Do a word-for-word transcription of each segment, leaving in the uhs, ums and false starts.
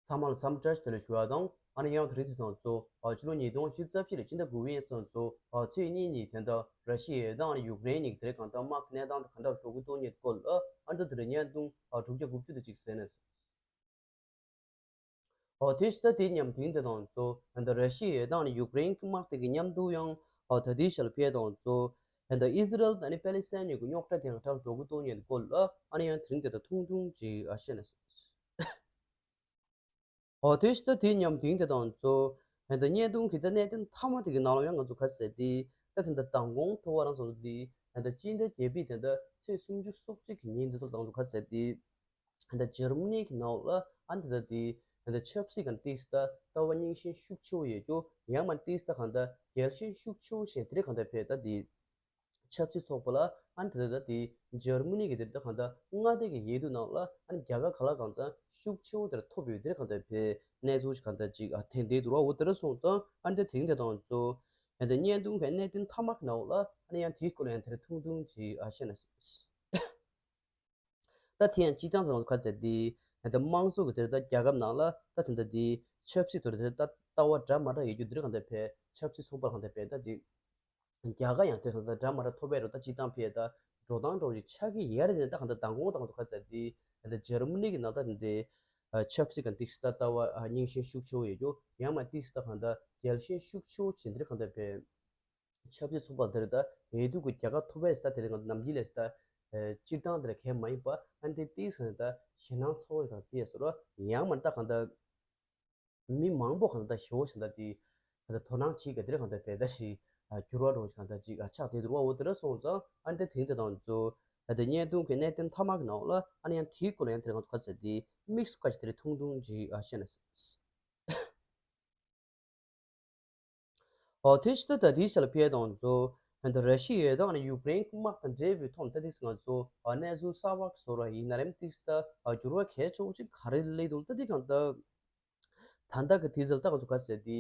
ཚང་མ་ལ་འཚམས་འདྲི་བཀྲ་ཤིས་བདེ་ལེགས་ཞུ་བ་དང་། ཨ་ནི་ཡང་དེ་རིང་དུས་དང་གཙོ་བོ་ཕྱི་ལོ་ཉིས་སྟོང་ཉི་ཤུ་རྩ་བཞི་ལོའི་སྤྱི་ཟླ་དགུ་པའི་ཚོ་གཙོ་བོ་ཚེས་གཉིས་ཉིན་དེ་འདྲ་ར་ཤི་ཡའི་དང་ཡུཀ་རེན་གཉིས་ཀྱི་དེ་རིང་གང་ལྟར་དམག་གི་གནས་སྟངས་དེ་གང་འདྲ་འགྲོ་གི་འདུག་མཁན་སྐོར་ལ་ཨ་འདི་དེ་རིང་བརྙན་ཐུང་དྲུག་བརྒྱ་དགུ་བཅུ་དེ་ཅིག་གསན་ན། ཨོ་དེ་ཕྱི་ཟླ་དེའི་མཉམ་དུ་དེ་དང་གཙོ་བོ་ད་ར་ཤི་ཡའི་དང་ཡུཀ་རེན་གྱི་དམག་དེ་གི་མཉམ་དུ་ཡང་ཨོ་ད་དེའི་ཞལ་ཕྱེ་དང་གཙོ་བོ་ད་ཨི་ཟི་རལ་དང་ནི་པེ་ལི་སི་ཐན་གཉིས་ཀྱི་རྙོག་དྲ་དེ་ཡང་དྲག་འགྲོ་གི་འདུག་མཁན་སྐོར་ལ་ཨ་ནི་ཡང་དེ་རིང་དེ་ད་ཐུང་ཐུང་ཅིག་ཨ་བཤད་ན། ཨོ་དེ་ཕྱི་ཟླ་དེའི་མཉམ་དུ་དེ་དང་གཙོ་བོ་ད་བརྙན་ཐུང་གི་ད་གནད་དོན་མཐའ་མ་དེ་གི་ནང་ལ་ཡང་ང་ཚོ་ག་ཟེར་དེ་ད་དེ་ད་མདང་དགོང་ཐོག་བ་རང་སོང་དེ་ད་སྤྱི་ཟླ་བརྒྱད་པའི་དེ་ད་ཚེས་སུམ་ཅུ་སོ་གཅིག་གི་ཉིན་དེ་ཚོ་ལ་ང་ཚོ་ག་ཟེར་དེ། ད་འཇར་མ་ནི་གི་ནང་ལ་ཨ་ནི་ད་དེ་ད་ཆབ་སྲིད་ཀྱི་ཏིས་ད་ལྟ་བ་རྙིང་ཞེན་ཤུགས་ཆེ་བོ་ཡོད་རྒྱུ་ཡང་མ་ཏིས་ད་གང་ད་རྒྱལ་ཞེན་ཤུགས་ཆེ་བོ་ཞེས་དེ་རིགས་གང་ད་བས་ད་དེ་ཆབ་སྲིད་ཚོགས་པ་ལ་ཨ་ནི་ད་ད་དེ་འཇར་མ་ནི་གི་དེ་ད་གང་ད་མངའ་སྡེ་གི་ཡེ་དུ་ནང་ལ་ཨ་ནི་རྒྱལ་ཁ་ག་ལ་གང་ད་ཤུགས་ཆེ་བོ་དེར་ཐོབ་ཡོད་དེ་རིགས་གང་ད་བས་གནས་ཚུལ་གང་ད་ཅིག་ཨ་ཐེངས་དེ་དུ་ར་འོ་དེ་ར་སོང་ཙང་ཨ་ནི་ད་དེང་དེ་དང་གཙོ་ད་བརྙན་ཐུང་གི་གནད་དོན་མཐའ་མ་གི་ནང་ལ་ཨ་ནི་ཡང་དེའི་སྐོར་ལ་ཡང་དེ་རིང་ཐུང་ཐུང་ཅིག་ཨ་བཤད་ན། ད་དེ་ཡང་སྤྱི་བཏང་དུ་ཁ་ཚ་དེ་ད་དམངས་གཙོ་གི་དེར་ད་རྒྱལ་ཁབ་ནང་ལ་ད་དེ་འདྲ་དེ་ཆབ་སྲིད་ཐོག་དེར་ད་ལྟ་བ་འདྲ་མ་འདྲ་ཡོད་རྒྱུ་དེ་རིགས་གང་ད་བས་ཆབ་སྲིད་ཚོགས་པ་གང་ད་བས་ད་ཅིག་རྒྱལ་ཁ་ཡང་དེ་གང་ད་འདྲ་མ་འདྲ་ཐོབ་པའི་རོ་ད་སྤྱི་བཏང་བས་ད་འགྲོ་སྟངས་འགྲོ་ཅིག་ཆགས་ཀྱི་ཡར་ནས་ད་གང་ད་མདང་དགོང་དང་ཁ་ཚ་དེ་ད་འཇར་མ་ནི་གི་ནང་ད་དེ་འདྲ་ཆབ་སྲིད་ཀྱི་ཏིག་ད་ལྟ་བ་རྙིང་ཞེན་ཤུགས་ཆེ་བོ་ཡོད་རྒྱུ་ཡང་མ་ཏིག་ད་གང་ད་རྒྱལ་ཞེན་ཤུགས་ཆེ་བོ་བྱེད་འདིར་གང་ད་བས། ཆབ་སྲིད་ཚོགས་པ་དེར་ད་འོས་བསྡུ་གི་རྒྱལ་ཁ་ཐོབ་པས་ད་དེ་རིང་ང་ཚོ་ནམ་རྒྱུན་ལས་ད་སྤྱིར་བཏང་དེར་གལ་མ་ཡིན་པ་ཨ་འདི་ཏིས་ཟེར་ད་ཞེད་སྣང་ཚ་བོ་གང་བརྩི་ཡས་སོ་རོ་ཡང་མ་ད་གང་ད་མི་མང་པོ་གང་ད་ཞེ་བོ་ཞིག་ད་དེ་ད་དོ་སྣང་བྱེད་ག་དེར་གང་ད་བས་ད་ཞིག་འགྱུར་བ་འགྲོ་ཞིག་གང་ད་ཅིག་ཆགས་དེ་དུར་བ་འོ་དེ་ར་སོང་ཙང་ཨ་འདི་དེང་དེ་དང་ཚོ་ད་དེ་བརྙན་ཐུང་གི་གནད་དོན་མཐའ་མ་གི་ནང་ལ་ཨ་ནི་ཡང་དེའི་སྐོར་ལ་ཡང་དེ་རིང་ང་ཚོ་ག་ཚ་དེ་དམིགས་སུ་བཀར་ཞིག་དེ་རིང་ཐུང་ཐུང་ཅིག་བཤད་ན། ཨོ་དེ་ཕྱི་ད་ལྟ་དེའི་ཆ་ལ་ཕེ་དང་ཚོ་ད་ར་ཤི་ཡའི་དང་ཡུཀ་རེན་དམག་དང་འབྲེལ་བའི་ཐོག་ད་དེ་ང་ཚོ་གནས་ཚུལ་གསར་པ་བཟོ་ར་ཡིན་ན་རེམ་ཏིག་ད་འགྱུར་བ་གལ་ཆེ་བོ་ཅིག་ག་རེ་སླེབས་འདུག་ད་དེ་གང་ད་ད་ལྟ་གི་དུས་ཚོད་ད་ང་ཚོ་ག་ཟེར་དེ་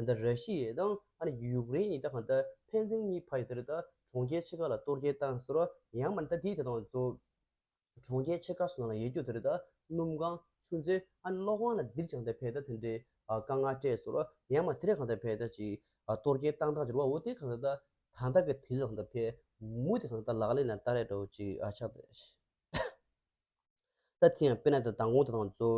ད་ར་ཤི་ཡའི་དང་ཡུཀ་རེན་ཡིན་ད་གང་ད་ཕན་ཚུན་གཉིས་ཕ་ཡི་དེར་ད་གྲོང་ཁྱེར་ཆེ་ཁག་ལ་གཏོར་སྐྱོན་བཏང་ཟེར་ར་ཡང་མ་ད་དེའི་དེ་དང་ཚོ། གྲོང་ཁྱེར་ཆེ་ཁག་སོགས་ནང་ལ་ཡོད་རྒྱུ་དེ་རེད་ད། སྣུམ་ཁང་། ཆུ་མཛོད། ཨ་ནི་གློག་ཁང་ལ་འདིར་ཀྱང་ད་ཕེ་ད་དེ་འདྲའི་དཀའ་ངལ་སྤྲད་སོང་ར་ཡང་མ་དེ་རེད་གང་ད་ཕེ་ད་ཅིག་གཏོར་སྐྱོན་བཏང་སྟངས་ཀྱི་རེད་བ། འོ་དེ་གང་ད་ད་ད་ལྟ་གི་དུས་ལ་གང་ད་ཕེ་མུ་དེ་གང་ད་ལག་ལེན་ལ་བསྟར་རེད་འདྲ་བོ་ཅིག་ཨ་ཆགས་ཏེ། ད་དེ་ཡང་དཔེར་ན་ད་མདང་དགོང་དེ་དང་ཚོ་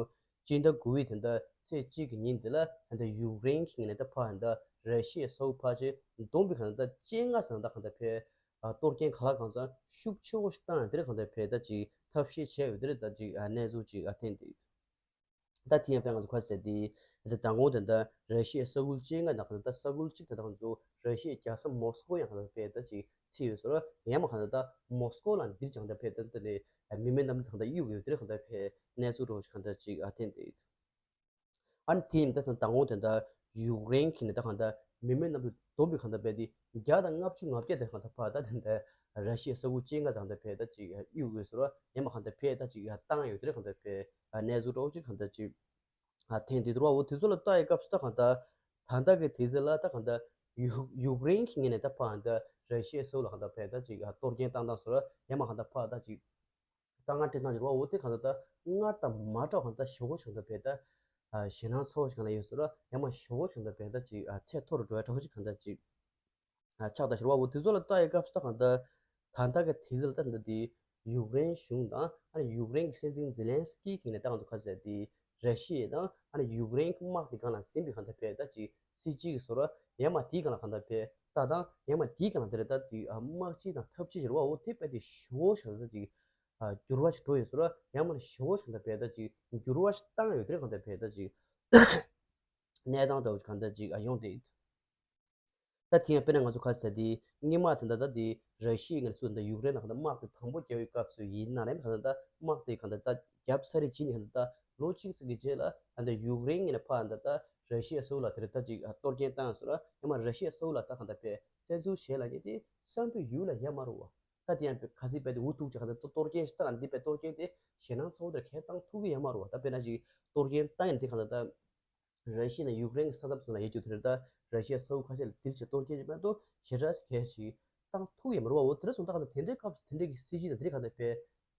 སྤྱི་ཟླ་དགུ་པའི་དེ་ད་ཚེས་གཅིག་གི་ཉིན་དེ་ལ་ད་ཡུཀ་རེན་གྱི་ངོས་ནས་ད་ཕར་ད་ར་ཤི་ཡའི་ས་ཁུལ་ཕལ་ཆེར་བསྡོམས་པའི་གང་ད་བཅོ་ལྔ་ཙམ་ད་གང་ད་ཕེ། ཨ་གཏོར་སྐྱོན་ག་ལ་གང་ཚང་ཤུགས་ཆེ་བོ་ཞིག་བཏང་ཡང་དེར་གང་ལྟར་བས་ད་ཅིག་ཐབས་ཤེས་བྱས་ཡོད་དེར་ད་ཅིག་ཨ་གནས་ཚུལ་ཅིག་ཨ་ཐེན་ཏེ། ད་དེ་ཡང་དཔེར་ང་ཚོ་ཁ་གསལ་ཏེ་ད་མདང་དགོང་དེ་ད་ར་ཤི་ཡའི་ས་ཁུལ་བཅོ་ལྔ་ནང་གང་ལྟར་ད་ས་ཁུལ་གཅིག་ད་ང་ཚོ་ར་ཤི་ཡའི་རྒྱལ་ས་མོ་སི་ཀོ་ཡང་གང་ལྟར་བས་ད་ཅིག་ཚིག་ཡོད་སོ་ར་ཡང་མ་གང་ལྟར་ད་མོ་སི་ཀོ་ལ་འདིར་ཀྱང་ད་བས་ད་ད་ནས་མི་མེད་གནམ་གང་ལྟར་གཡུག་ཡོད་དེར་གང་ལྟར་བས་གནས་ཚུལ་རོ་ཅིག་གང་ལྟར་ཅིག་ཨ་ཐེན་ཏེ། ཨ་ནི་དེ་ཡིན་ད་ཚང་མདང་དགོང་དེ་འདྲ་ཡུཀ་རེན་གྱི་ནི་ད་གང་ལྟར་མི་མེད་གནམ་གྲུ་བསྡོམས་པའི་གང་ལྟར་བས་དེ་བརྒྱ་དང་ལྔ་བཅུ་ང་བརྒྱད་དེ་གང་ལྟར་ཕར་ད་དེ་འདྲ་ར་ཤི་ཡའི་ས་ཁུལ་བཅོ་ལྔ་ཙམ་དེ་བས་ད་ཅིག་གཡུག་དགོས་ཟེར་བ་ཡང་མ་གང་ལྟར་བས་ད་ཅིག་བཏང་ཡོད་དེ་གང་ལྟར་བས་གནས་ཚུལ་འདྲ་བོ་ཅིག་གང་ལྟར་ཅིག་ཐེན་དེ་དུར་བ་འོ་དེ་ཚོ་ལ་ལྟ་ཡི་སྐབས་སུ་ད་གང་ལྟར་ད་ལྟ་གི་དེ་ཚོ་ལ་ད་གང་ལྟར་ཡུཀ་ཡུཀ་རེན་གྱི་ངོས་ནས་ད་ཕར་ད་ར་ཤི་ཡའི་ས་ཁུལ་ལ་གང་ལྟར་བས་ད་ཅིག་གཏོར་སྐྱོན་བཏང་སྟངས་ཟེར་བ་ཡང་མ་གང་ལྟར་ཕར་ད་ཅིག་དཀའ་ངལ་འཕྲད་སྟངས་ཀྱི་རེད་བ། འོ་དེ་གང་ལྟར་ད་སྔར་དང་མ་འདྲ་བ་གང་ལྟར་ཞེ་པོ་ཞིག་གང་ལྟར་བས་ད་ཞེད་སྣང་ཚ་བོ་ཞིག་གང་ལྟར་ཡོད་ཟེར་ར་ཡང་མ་ཞེ་པོ་ཞིག་གང་ལྟར་བས་ད་ཅིག་ཚད་མཐོ་རུ་འགྲོ་ཡ་འདྲ་བོ་ཞིག་གང་ལྟར་ཅིག་ཆགས་ད་ཞེ་རེད་བ། འོ་དེ་ཚོ་ལ་ལྟ་ཡི་སྐབས་སུ་ད་གང་ལྟར་ད་ལྟ་གི་དུས་ཚོད་ལ་ད་འདི་དེ་ཡུཀ་རེན་གཞུང་དང་ཨ་ནི་ཡུཀ་རེན་གྱི་སྲིད་འཛིན་ཛེ་ལན་སི་ཀི་གི་ནས་ད་ང་ཚོ་ཁ་གསལ་དེ་ར་ཤི་ཡ་དང་ཨ་ནི་ཡུཀ་རེན་གྱི་དམག་དེ་སྒང་ལ་ཟིན་པའི་གང་ལྟར་བས་ད་ཅིག་སྲིད་ཇུས་ཀྱི་བཟོ་ར་ཡང་མ་དེའི་སྒང་ལ་གང་ལྟར་བས་ད་དང་ཡང་མ་དེའི་སྒང་ལ་དེ་རེད་ད་ཅིག་དམག་སྤྱི་དང་འཐབ་ཇུས་ཞེ་རེད་བ། འོ་དེ་བས་དེ་ཞེ་པོ་ཞིག་གང་ལྟར་ཅིག་འགྱུར་བ་ཞིག་འགྲོ་ཡོད་ཟེར་ར་ཡང་མ་ཞེ་པོ་ཞིག་གང་ལྟར་བས་ད་ཅིག་འགྱུར་བ་ཞིག་བཏང་ཡོད་དེ་གང་ལྟར་བས་ད་ཅིག་གནས་སྟངས་ལྟ་བུ་ཞིག་གང་ལྟར་ཅིག་ཡོང་དེ། ད་དེ་ཡང་དཔེར་ན་ང་ཚོ་ཁ་གསལ་དེ་སྔོན་མ་དེ་འདྲ་ད་དེ་ར་ཤི་ཡའི་ངོས་ནས་ཚུར་འདི་ཡུཀ་རེན་ལ་གང་ལྟར་དམག་དེ་དང་པོ་རྒྱག་པའི་སྐབས་སུ་ཡིན་ན་རེད་གང་ལྟར་ད་དམག་དེ་གང་ལྟར་ད་རྒྱབ་ཚར་རེ་བྱིན་ནས་གང་ལྟར་ད་ལོ་གཅིག་ཙམ་གྱི་རྗེས་ལ་གང་ལྟར་ཡུཀ་རེན་ངོས་ནས་ཕར་གང་ལྟར་ད་ར་ཤི་ཡའི་ས་ཁུལ་ལ་དེ་རེད་ད་ཅིག་གཏོར་སྐྱོན་བཏང་སོང་ར་ཡང་མ་ར་ཤི་ཡའི་ས་ཁུལ་ལ་ད་གང་ལྟར་བས་བཙན་འཛུལ་བྱས་ལ་ཉེ་དེ་བསམ་པའི་ཡུལ་ལ་ཡ་མ་རུ་བ། ད་དེ་ཡང་ག་ཚོད་བས་དེ་འུ་ཐུག་ཅིག་གང་ལྟར་གཏོར་སྐྱོན་ཞིག་བཏང་འདི་བས་གཏོར་སྐྱོན་དེ་ཞེད་སྣང་ཚ་བོ་དེར་ཁས་བཏང་ཐུབ་ཀྱི་ཡ་མ་རུ་བ། ད་དཔེར་ན་ཅིག་གཏོར་སྐྱོན་བཏང་ཡང་དེ་གང་ལྟར་ད། ར་ཤི་ཡ་ནས་ཡུཀ་རེན་གྱི་ས་ཐོབ་ཚོ་ལ་ཡོད་རྒྱུ་དེར་ད་ར་ཤི་ཡ་ས་ཁུལ་ཁ་ཤས་ལ་དེར་ཆེད་གཏོར་སྐྱོན་གྱི་མེད་དོ་ཞེ་དྲག་གལ་ཞིག་བཏང་ཐུབ་ཡོད་མ་རེད་བ། འོ་དེ་འདྲ་སོང་ད་གང་ལྟར་དེ་འདྲའི་སྐབས་སུ་དེ་འདྲའི་གི་སྲིད་ཇུས་དང་དེ་རིགས་གང་ལྟར་བས་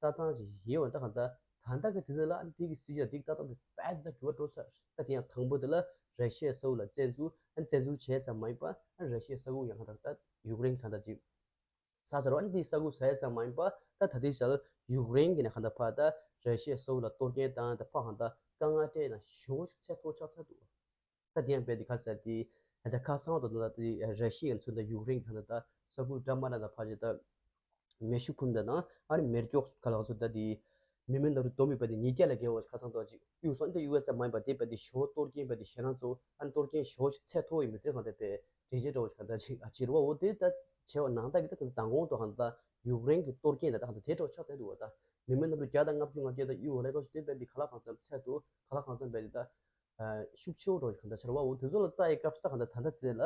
ལྟ་སྟངས་ཅིག་ཡོད་བ། ད་གང་ལྟར་ད་ ད་ལྟ་གི་དུས་ཚོད་ལ་ཨ་ནི་དེ་གི་སྲིད་ཇུས་དེ་ཏག་ཏག་ཏུ་རྦད་དེ་ད་འགྱུར་བ་འགྲོ་ཚར། ད་དེ་ཡང་དང་པོ་དེ་ལ་ར་ཤི་ཡས་ས་འོག་ལ་བཙན་འཛུལ། ཨ་ནི་བཙན་འཛུལ་བྱས་ཙམ་མ་ཡིན་པ་ཨ་ནི་ར་ཤི་ཡས་ས་ཁུལ་ཡང་གང་ལྟར་ད་ཡུཀ་རེན་གང་ལྟར་ཅིག་ཟ་ཚར་བ། ཨ་ནི་དེའི་ས་ཁུལ་ཟ་ཡས་ཙམ་མ་ཡིན་པ་ད་ད་ལྟའི་ཆར་ཡུཀ་རེན་གྱི་ནས་གང་ལྟར་ཕར་ད་ར་ཤི་ཡས་ས་འོག་ལ་གཏོར་སྐྱོན་བཏང་ད་ཕར་གང་ལྟར་དཀའ་ངལ་སྤྲད་ན་ཞེ་པོ་ཞིག་ཚད་མཐོ་ཆགས་ཚར་འདུག་ད་དེ་ཡང་རྦད་དེ་ཁ་ཟས་དེ་ད་ཁ་སང་དུ་ད་དེ་ར་ཤི་ཡ་ཚོ་ད་ཡུཀ་རེན་གྱི་ད་ས་ཁུལ་འདྲ་མི་འདྲ་ད་ཕར་ཅིག་ད་མེ་ཤུགས་འཕུར་མདའ་དང་ཨ་ནི་མེ་སྒྱོགས་ཁ་ལག་ཚོ་ད་དེ་མི་མེད་ནོར་བུ་སྡོམ་པའི་རྦད་དེ་ཉིས་བརྒྱ་ལས་བརྒལ་བ་ཁ་སང་དུ་ཅིག་གཡུག་སོང་། དེ་གཡུག་ཡ་ཙམ་མ་ཡིན་པ་དེ་རྦད་དེ་ཞེ་པོ་གཏོར་སྐྱོན་རྦད་དེ་ཞེད་སྣང་ཚོ་ཨ་ནི་གཏོར་སྐྱོན་ཞེ་པོ་ཞིག་ཚད་མཐོ་བོ་ཡིན་པའི་དེ་གང་ལྟར་རྦད་འགྲེལ་བརྗོད་འདྲ་བོ་ཞིག་གང་ལྟར་ཅིག་ཨ་བྱེད་པ་ནང་ལྟར་གྱི་ད་གང་ལྟར་མདང་དགོང་དུ་གང་ལྟར་ཡུཀ་རེན་གྱི་གཏོར་སྐྱོན་ད་ད་གང་ལྟར་དེ་འདྲ་བོ་ཆགས་བསྡད་འདུག་བ། ད་མི་མེད་ནོར་བུ་བརྒྱ་དང་ལྔ་བཅུ་ང་བརྒྱད་དང་གཡུག་ལས་ཀ་ཞིག་དེ་རྦད་དེ་ག་ལ་གང་འཚམ་ཚད་དུ་ག་ལ་གང་འཚམ་རྦད་དེ་ད། ཤུགས་ཆེ་བོ་འདྲ་བོ་ཞིག་གང་ལྟར་ཆགས་རེད་བ། འོ་དེ་ཚོ་ལ་ལྟ་ཡི་སྐབས་སུ་ད་གང་ལྟར་ད་ལྟ་ཚེ་ལ་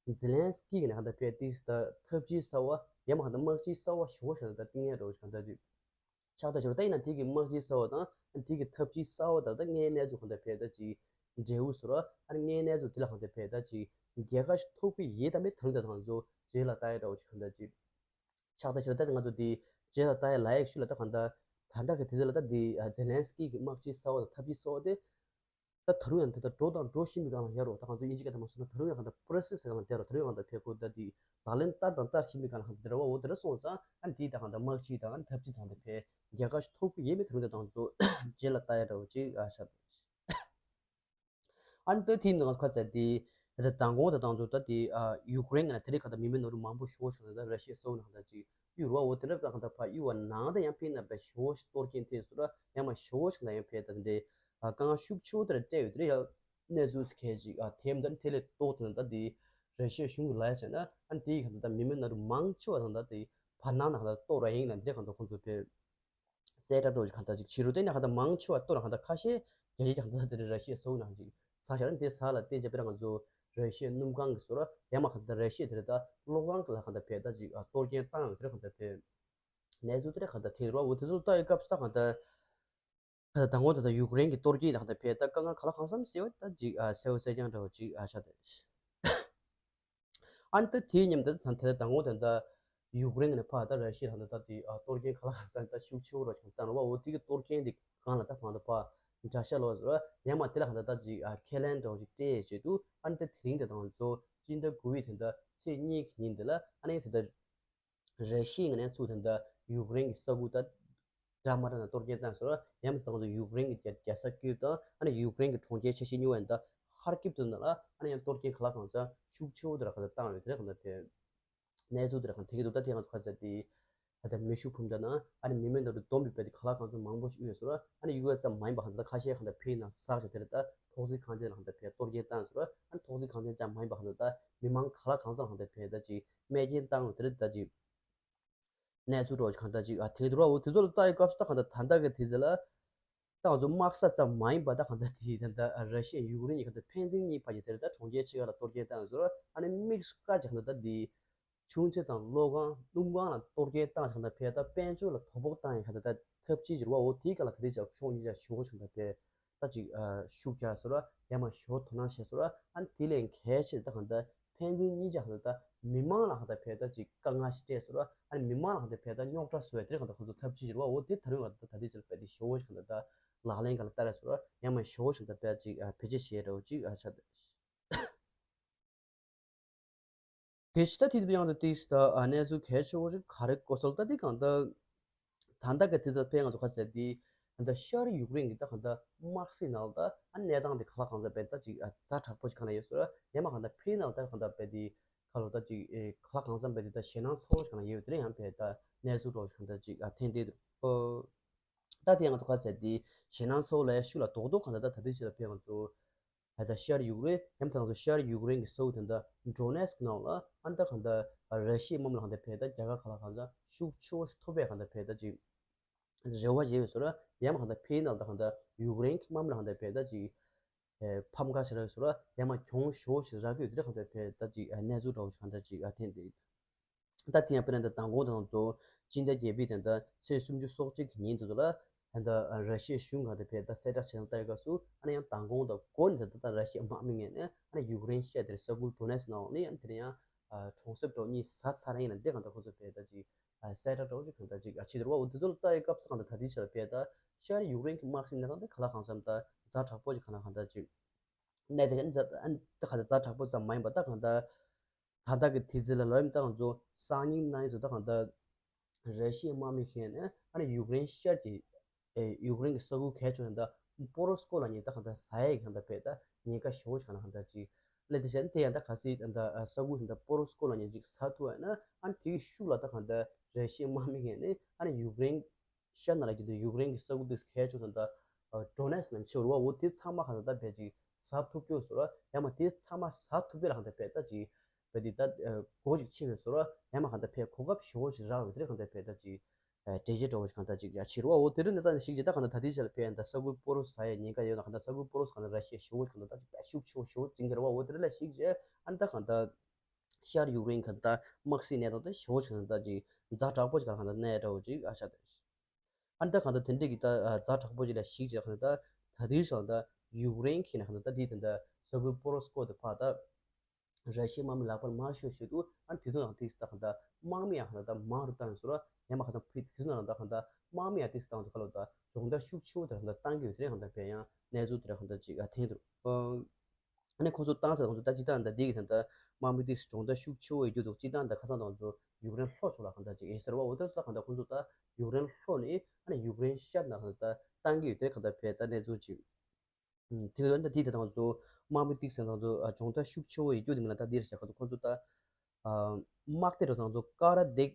ཛེ་ལན་སི་ཀི་གི་ནས་གང་ལྟར་ཕེ་ཏིས་ད་ཐབས་ཇུས་གསར་བ་ཡང་མ་གང་ལྟར་དམག་ཇུས་གསར་བ་ཞེ་པོ་ཞིག་ད་ལྟ་བཏིང་ཡ་འདྲ་བོ་ཞིག་གང་ལྟར་དུས་ཆགས་ད་ཞོར་ད་ཡིན་ན་དེ་གི་དམག་ཇུས་གསར་བ་དང་དེ་གི་ཐབས་ཇུས་གསར་བ་ད་ལྟ་དངོས་གནས་ཚོ་གང་ལྟར་ཕེ་ད་ཅིག་འབྲས་བུ་བཟོ་ར་ཨ་ནི་དངོས་གནས་ཚོ་དེ་ལ་གང་ལྟར་ཕེ་ད་ཅིག་རྒྱལ་ཁ་ཞིག་ཐོབ་ཀྱི་ཡིན་ད་མེད་ད་རུང་ད་གང་ཚོ་རྗེས་ལ་ལྟ་ཡ་འདྲ་བོ་ཞིག་གང་ལྟར་ཅིག་ཆགས་ད་ཞོར་ད་ང་ཚོ་དེ་རྗེས་ལ་ལྟ་ཡ་ལ་ཡག་ཤོས་ལ་ད་གང་ལྟར་ད་ལྟ་གི་དུས་ཚོད་ལ་ད་དེ་ཛེ་ལན་སི་ཀི་གི་དམག་ཇུས་གསར་བ་དང་ཐབས་ཇུས་གསར་བ་དེ། ད་ད་རུང་ཡང་དེ་ལྟར་འགྲོ་དང་འགྲོ་བཞིན་པའི་སྒང་ལ་ཡོད་རོ། ད་ང་ཚོ་དབྱིན་ཇི་སྐད་ཐོག་མ་སོང་ན་ད་རུང་ཡང་གང་ལྟར་པོ་རོ་སེ་སི་སྒང་ལ་བསྡད་རོ། ད་རུང་ཡང་གང་ལྟར་ཕེ་ཁོ་ད་དེ་ལག་ལེན་བསྟར་དང་བསྟར་བཞིན་པའི་སྒང་ལ་གང་ལྟར་བསྡད་ར་བ། འོ་དེ་འདྲ་སོང་ཙང་ཨ་ནི་དེ་ད་གང་ལྟར་དམག་ཇུས་དང་ཨ་ནི་ཐབས་ཇུས་དང་དེ་ཕེ་རྒྱལ་ཁ་ཞིག་ཐོབ་ཀྱི་ཡོད་མེད་ད་རུང་དེ་ད་ང་ཚོ་རྗེས་ལ་ལྟ་ཡ་འདྲ་བོ་ཅིག་ཨ་ཤ་ཨ་ནི་ད་དེ་ནང་ཁ་ཚ་དེ་ད་ལྟ་མདང་དགོང་ད་ད་ང་ཚོ་ད་དེ་ཨ་ཡུཀ་རེན་གི་ནང་དེ་རིང་གང་ལྟར་མི་མེད་ནོར་བུ་མང་པོ་ཞེ་པོ་ཞིག་ད་ལྟ་ར་ཤི་ཡའི་ས་འོག་ནང་ད་ཅིག་གཡུག་ར་བ། འོ་དེ་འདྲ་གང་ལྟར་ཕར་གཡུག་པ་ནང་ད་ཡང་ཕེ་ན་བས་ཞེ་པོ་ཞིག་གཏོར་སྐྱོན་ཐེབས་སོང་ར། ཡང་མ་ཞེ་པོ་ཞིག་ན་ཡང་ཕེ་ད་དེ་འདྲའི་ཨ་དཀའ་ངལ་ཤུགས་ཆེ་བོ་དེ་འདྲ་སྤྲད་ཡོད། དེ་འདྲ་ཡང་གནས་ཚུལ་ཁལ་ཅིག་ཨ་ཐེམ་ད་དེ་ལས་ཏོག་དེ་ད་དེ་ར་ཤི་ཡའི་གཞུང་གི་ལ་ཡ་བྱས་ན་ཨ་ནི་དེ་གང་ལྟར་མི་མེད་ནོར་བུ་མང་ཆེ་བ་ད་ད་དེ་བར་སྣང་ན་གང་ལྟར་གཏོར་ར་ཡིན་ན་འདི་འདྲ་གང་ལྟར་ཁོང་ཚོ་ཕེ་གསལ་བསྒྲགས་འདྲ་བོ་ཞིག་གང་ལྟར་ཅིག་བྱེད་རུ་བསྟན་ན་གང་ལྟར་མང་ཆེ་བ་གཏོར་ར་གང་ལྟར་ཁ་ཤས་རྒྱ་ཆེ་གང་ལྟར་དེ་འདྲ་ར་ཤི་ཡའི་ས་འོག་ནང་ཅིག་ས་ཆ་ར་འདི་ས་ལ་བརྟེན་བྱས་དཔེར་ན་ང་ཚོ་ར་ཤི་ཡའི་སྣུམ་ཁང་གི་བཟོ་ར་ཡང་མ་གང་ལྟར་ར་ཤི་ཡ་དེ་འདྲ་ད་གློག་ཁང་གི་ལ་གང་ལྟར་ཕེ་ད་ཅིག་ཨ་གཏོར་སྐྱོན་བཏང་ཡོད་དེ་འདྲ་གང་ལྟར་ཕེ་གནས་ཚུལ་དེ་འདྲ་གང་ལྟར་ཐེངས་ར་བ། འོ་དེ་ཚོ་ལྟ་ཡི་སྐབས་སུ་ད་གང་ལྟར་ད་མདང་དགོང་ད་ད་ཡུཀ་རེན་གྱི་གཏོར་སྐྱོན་ད་གང་ལྟར་ཕེ་ད་དཀའ་ངལ་ག་ལ་གང་འཚམ་སེལ་བ་ད་ཅིག་ཨ་གསལ་བོ་གསལ་རྐྱང་འདྲ་བོ་ཅིག་ཨ་ཆགས་ད། ཨ་ནི་ད་དེའི་མཉམ་དུ་ད་དེ་ད་ངོ་དེ་ད་ཡུཀ་རེན་གྱི་ནས་ཕར་ད་ར་ཤི་ཡ་ད་ད་དེ་ཨ་གཏོར་སྐྱོན་ག་ལ་གང་འཚམ་ད་ཤུགས་ཆེ་བོ་ར་ཅིག་བཏང་ར་བ། འོ་དེ་གི་གཏོར་སྐྱོན་དེ་སྒང་ལ་ད་ཕར་ད་ཕར་དགྲ་ཤ་ལོག་ཟེར་བ་ཡང་མ་དེ་ལ་གང་ད་ད་ཅིག་ཨ་ཁས་ལེན་འདྲ་བོ་ཅིག་སྤྲད་ཡས་ཆེད་དུ་ཨ་ནི་ད་དེ་རིང་དེ་ད་ང་ཚོ་སྤྱི་ཟླ་དགུ་པའི་དེ་ད་ཚེས་གཉིས་ཀྱི་ཉིན་དེ་ལ་ཨ་ནི་དེ་ད་ར་ཤི་ཡ་ནས་ཚུར་དེ་ད་ཡུཀ་རེན་གྱི་ས་ཁུལ་ད་འདྲ་མི་འདྲ་ན་གཏོར་སྐྱོན་བཏང་ཟེར་བ་ཡང་མ་ད་ང་ཚོ་ཡུཀ་རེན་གྱི་རྒྱལ་རྒྱལ་ས་ཀིབ་དང་ཨ་ནི་ཡུཀ་རེན་གྱི་གྲོང་ཁྱེར་ཆེ་ཤོས་གཉིས་པ་ཡིན་ད་ཧར་ཀིབ་དེ་ནང་ལ་ཨ་ནི་ཡང་གཏོར་སྐྱོན་ག་ལ་གང་འཚམ་ཤུགས་ཆེ་བོ་དེ་ར་གང་ལྟར་བཏང་ཡོད་དེ་ར་གང་ལྟར་ཕེ། གནས་ཚུལ་དེ་ར་གང་ཐེག་གི་འདུག་ད་དེ་ང་ཚོ་ཁ་ཚ་དེ་ད་ལྟ་མེ་ཤུགས་འཕུར་མདའ་ནང་ཨ་ནི་མི་མེད་ནོར་བུ་སྡོམ་པའི་རྦད་དེ་ག་ལ་གང་འཚམ་མང་པོ་ཞིག་གཡུགས་ཡོད་ཟེར་ར། ཨ་ནི་གཡུགས་ཡ་ཙམ་མ་ཡིན་པ་གང་ལྟར་ཁ་ཤས་གང་ལྟར་ཕེ་ནང་ཟག་བྱས་དེ་ར་ད་ཐོག་བརྩེགས་ཁང་ཆེན་ལ་གང་ལྟར་ཕེ་གཏོར་སྐྱོན་བཏང་ཟེར་ར། ཨ་ནི་ཐོག་བརྩེགས་ཁང་ཆེན་ཙམ་མ་ཡིན་པ་གང་ལྟར་ད་མི་མང་ག་ལ་གང་འཚམ་གང་ལྟར་ཕེ་ད་ཅིག་རྨས་སྐྱོན་བཏང་ཡོད་དེ་ར་ད་ཅིག་གནས་ཚུལ་འདྲ་བོ་ཅིག་གང་ལྟར་ཅིག་ཨ་ཐེག་འདུག་ར། འོ་དེ་ཚོ་ལ་ལྟ་ཡི་སྐབས་སུ་ད་གང་ལྟར་ད་ལྟ་གི་དུས་ཚོད་ལ། ད་ང་ཚོ་དམག་ས་ཙམ་མ་ཡིན་པ་ད་གང་ལྟར་དེ་ད་ལྟ་ར་ཤི་ཡ་ཡུཀ་རེན་གྱི་གང་ལྟར་ཕན་ཚུན་གཉིས་བར་གྱི་དེ་རེད་ད་གྲོང་ཁྱེར་ཆེ་ཁག་ལ་གཏོར་སྐྱོན་བཏང་ཟེར་བ། ཨ་ནི་དམིགས་སུ་བཀར་གྱི་གང་ལྟར་ད་དེ་ཆུང་ཚོད་དང་གློག་ཁང་སྣུམ་ཁང་ལ་གཏོར་སྐྱོན་བཏང་གང་ལྟར་ཕེ་ད་དཔལ་འབྱོར་ལ་དོ་ཕོག་བཏང་ཡ་གང་ལྟར་ད་ཐབས་ཇུས་ཟེར་བ། འོ་དེའི་སྒང་ལ་ག་དུས་ཀྱང་ཕྱོགས་གཉིས་ཀྱང་ཞེ་པོ་གང་ལྟར་ཕེ་ད་ཅིག་ཨ་ཤུགས་རྒྱག་ཟེར་བ་ཡང་མ་ཞེ་པོ་དོ་སྣང་བྱས་ཟེར་བ། ཨ་ནི་དེ་ལས་གལ་ཆེ་ད་གང་ལྟར་ཕན་ཚུན་གཉིས་ཀྱང་གང་ལྟར་ད་མི་མང་ལ་གང་ལྟར་ཕེ་ད་ཅིག་དཀའ་ངལ་ཞིག་སྤྲད་ཟེར་བ། ཨ་ནི་མི་མང་ལ་གང་ལྟར་ཕེ་ད་རྙོག་དྲ་བཟོ་བའི་དེ་རིང་གང་ལྟར་ཁོ་ཚོ་ཐབས་ཇུས་ཟེར་བ། འོ་དེ་ད་རུང་གང་ལྟར་ད་ལྟའི་ཆར་ཕེ་དེ་ཞེ་པོ་ཞིག་གང་ལྟར་ད་ལག་ལེན་གང་ལ་བསྟར་ཟེར་བ་ཡང་མ་ཞེ་པོ་ཞིག་ད་ཕེ་ཅིག་ཨ་བེད་སྤྱོད་བྱས་འདྲ་བོ་ཅིག་ཨ་ཆགས་ད། དེ་ཕྱི་ད་དེ་དུས་ཡང་ད་ཏིས་ད་ཨ་གནས་ཚུལ་གལ་ཆེ་བོ་ཞིག་ག་རེ་གོ་སོང་ད་དེ་གང་ལྟར། ད་ལྟ་གི་དུས་ཚོད་ཕན་ང་ཚོ་ཁ་ཟེར་དེ་ད་ལྟ་ཤར་ཡུཀ་རེན་གྱི་ད་གང་ལྟར་དམག་སྲིད་ནང་ལ་ད་ཨ་གནས་སྟངས་དེ་ག་ལ་གང་འཚམ་བས་ད་ཅིག་ཨ་ཛ་དྲག་པོ་ཞིག་གང་ལ་ཡོད་ཟེར་ཡང་མ་གང་ལྟར་ཕན་ནང་ལ་ད་གང་ལྟར་བས་དེ་ག་ལོ་ད་ཅིག་ཨེ་ག་ལ་གང་འཚམ་བས་དེ་ད་ཞེད་སྣང་ཚ་བོ་ཞིག་གང་ལ་ཡོད་དེ་རེད། ཡང་བས་ད་གནས་ཚུལ་འདྲ་བོ་ཞིག་གང་ལྟར་ཅིག་ཨ་ཐེན་ཏེ་འདུག་ཨོ། ད་དེ་ང་ཚོ་ག་ཟེར་དེ་ཞེད་སྣང་ཚ་བོ་ལ་ཤུགས་ལ་རྡོག་རྡོག་གང་ལྟར་ད་ད་དུས་ཚོད་ལ་ཕན་ང་ཚོ་ད་ལྟ་ཤར་ཡུཀ་རེན་ཡང་ད་ང་ཚོ་ཤར་ཡུཀ་རེན་གྱི་ས་ཁུལ་དེ་འདྲ་ཌོ་ནེ་སི་ཀི་ནང་ལ་ཨ་ད་གང་ལྟར་ར་ཤི་ཡའི་དམག་མི་ལ་གང་ལྟར་ཕན་ད་རྒྱལ་ཁ་ག་ལ་གང་འཚམ་ཤུགས་ཆེ་བོ་ཞིག་ཐོབ་པའི་གང་ལྟར་ཕན་ད་ཅིག་རེ་བ་བྱས་ཡོད་ཟེར་ར། ཡང་མ་གང་ལྟར་ཕན་ནང་ད་གང་ལྟར་ཡུཀ་རེན་གྱི་དམག་མི་ལ་གང་ལྟར་ཕན་ད་ཅིག་ཨེ་ཕམ་ཁ་ཞིག་རག་ཟེར་ར། ཡང་མ་གྱོང་ཤོར་ཞིག་རག་གི་ཡོད་དེ་གང་ལྟར་ཕན་ད་ཅིག་ཨ་གནས་ཚུལ་འདྲ་བོ་ཞིག་གང་ལྟར་ཅིག་ཨ་ཐེན་ཏེ་ཡོད། ད་དེ་ཡང་དཔེར་ན་ད་མདང་དགོང་དང་ཚོ་སྤྱི་ཟླ་བརྒྱད་པའི་དེ་འདྲ་ཚེས་སུམ་ཅུ་སོ་གཅིག་གི་ཉིན་དེ་ཚོ་ལ་ད་ལྟ་ར་ཤི་ཡའི་གཞུང་གང་དེ་བས་ད་གསལ་བསྒྲགས་བྱས་ན་ལྟ་ཡི་སྐབས་སུ་ཨ་ནི་ཡང་མདང་དགོང་དང་འགོ་ནས་ད་ལྟ་ར་ཤི་ཡའི་དམག་མི་ངོས་ནས་ཨ་ནི་ཡུཀ་རེན་ཤར་དེར་ས་ཁུལ་ཌོ་ནེ་སི་ནང་ནས་ཡང་དེར་ཡང་གྲོང་གསེབ་འདྲ་བོ་གཉིས་ཟ་ཚར་ཡིན་ན་འདི་གང་ལྟར་ཁོ་ཚོ་བས་ད་ཅིག་གསལ་བསྒྲགས་འདྲ་བོ་ཅིག་གང་ལྟར་ཅིག་བྱེད་དེ་རེད་བ། འོ་དེ་ཚོ་ལ་ལྟ་ཡི་སྐབས་སུ་གང་ལྟར་ད་ལྟའི་ཆར་བས་ད་ ཤར་ཡུཀ་རེན་གྱི་དམག་སའི་གནས་སྟངས་དེ་ག་ལ་གང་འཚམ་ད་ཛ་དྲག་པོ་ཅིག་ག་ལ་གང་ད་ཅིག་གནས་དེ་ག་ད་ག་ད་ཛ་དྲག་པོ་ཙམ་མ་ཡིན་པ་ད་གང་ད། ད་ལྟ་གི་དུས་ཚོད་ལ་ལོ་ཡིན་ད་ང་ཚོ་སང་ཉིན་གནངས་ཉིན་ཚོ་ད་གང་ད་ར་ཤི་ཡའི་དམག་མི་ཁེ་ནས་ཨ་ནི་ཡུཀ་རེན་ཤར་གྱི་ཨེ་ཡུཀ་རེན་གྱི་ས་ཁུལ་གལ་ཆེ་ཤོས་ད་པོ་རོ་སི་ཀོ་ལ་ཉེ་ད་གང་ད་ཟ་ཡས་གང་ད་བས་ད་ཉེན་ཁ་ཞེ་པོ་ཅིག་གང་ད་གང་ད་ཅིག་ལས་དེ་བྱས་ན་དེ་ཡང་ད་ག་སྲིད་ད་ས་ཁུལ་ད་པོ་རོ་སི་ཀོ་ལ་ཉེ་ཅིག་ཟ་ཐུབ་ཡ་ན་ཨ་ནི་དེ་གི་ཤུགས་ལ་ད་གང་ད་ར་ཤི་ཡའི་དམག་མི་ཁེ་ནས་ཨ་ནི་ཡུཀ་རེན་ཤར་ནང་ལ་གི་དུ་ཡུཀ་རེན་གྱི་ས་ཁུལ་དེ་གལ་ཆེ་ཤོས་ད་ཌོ་ནེ་སི་ལ་ཆེ་བ་འོ་དེ་ཚང་མ་གང་ད་ད་བས་ཅིག་ཟ་ཐུབ་ཀྱོག་སོ་ར་ཡང་མ་དེ་ཚང་མ་ཟ་ཐུབ་པས་ལ་གང་ད་བས་ད་ཅིག་བས་དེ་ད་སྒོ་ཅིག་ཕྱེ་བས་སོ་ར་ཡང་མ་གང་ད་བས་གོ་སྐབས་ཞེ་པོ་ཞིག་རག་ཡོད་དེ་རེད་གང་ད་བས་ད་ཅིག་འགྲེལ་བཤད་འདྲ་བོ་ཞིག་གང་ད་ཅིག་ཡ་ཕྱིར་བ་འོ་དེ་རིང་ནས་ད་ནས་ཤིག་ཅེ་ད་གང་ད་ད་དེའི་ཆ་ལ་ཕན་ད་ས་ཁུལ་པོ་རོ་ས་ཡ་ཉེན་ཁ་ཡོད་ན་གང་ད་ས་ཁུལ་པོ་རོ་ས་གང་ད་ར་ཤི་ཡ་ཞེ་པོ་གང་ད་ད་ཅིག་ད་ཤུགས་ཆེ་བ་ཞེ་པོ་ཅིག་འགེལ་བ་འོ་དེ་རིང་ལ་ཤིག་ཅེ་ཨ་ནི་ད་གང་ད་ཤར་ཡུཀ་རེན་གང་ད་དམག་སའི་གནས་སྟངས་ད་ཞེ་པོ་ཞིག་གང་ད་ཅིག་ཛ་དྲག་པོ་ཞིག་གང་ད་གནས་འདྲ་བོ་ཅིག་ཨ་ཆ་ད་ཨ་ནི་ད་གང་ད་དེ་འདྲས་ཀྱི་ད་ཛ་དྲག་པོ་ཅིག་ལ་ཤིག་ཅེ་གང་ད་ད་དེའི་ཆ་ལ་ད་ཡུཀ་རེན་གི་ན་གང་ད་ད་དེའི་ད་ད་ས་ཁུལ་པོ་རོ་སི་ཀོ་དེ་ཕ་ད། ར་ཤི་ཡའི་དམག་མི་ལག་པར་མར་ཤོར་བཞིན་དུ་ཨ་ནི་དེ་ཚོ་ཡང་ཏིག་ཙམ་ད་གང་ལྟར་དམག་མི་ཡང་གང་ལྟར་མང་རུ་བཏང་ཡོད་ཟེར་བ་ཡང་མ་གང་ལྟར་ཕུད་དེ་ཚོ་ནང་ལ་ད་གང་ལྟར་དམག་མི་ཡང་ཏིག་ཙམ་བཏང་དུ་ག་ལོ་ད་སྦྱོང་བརྡར་ཤུགས་ཆེ་བོ་དེ་གང་ལྟར་བཏང་གི་ཡོད་དེ་རེད་གང་ལྟར་བས་ཡང་གནས་ཚུལ་དེ་རེད་གང་ལྟར་ཅིག་ཨ་ཐེངས་དུ་ཨ་ནི་ཁོང་ཚོ་བཏང་ཚར་ཁོང་ཚོ་ད་སྤྱི་བཏང་ད་འདི་གི་ད་ལྟ་དམག་མི་ཏིག་ཙམ་སྦྱོང་བརྡར་ཤུགས་ཆེ་བོ་ཡོད་རྒྱུ་འདུག་སྤྱི་བཏང་ད་ཁ་སང་དང་ཚོ་ཡུཀ་རེན་ལྷོ་ཕྱོགས་ལ་གང་ལྟར་ཅིག་ཡིན་ཟེར་བ་འོ་ད་ད་གང་ལྟར་ཁོང་ཚོ་ད་ཡུཀ་རེན་ལྷོ་ནས་ཨ་ནི་ཡུཀ་རེན་ཤར་ན་གང་ལྟར་བཏང་གི་ཡོད་དེ་གང་ལྟར་བས་ད་གནས་ཚུལ་ཅིག་དེ་ག་ད་དེ་དེ་དང་ཚོ་དམག་མི་ཏིག་ཙམ་དང་ཚོ་སྦྱོང་བརྡར་ཤུགས་ཆེ་བོ་ཡོད་རྒྱུ་དེ་མིན་ལ་ད་འདིར་བྱ་ཁ་ཚོ་ཁོ་ཚོ་ད་དམག་སྡེ་རུ་དང་ཚོ་ཀ་ར་དེག་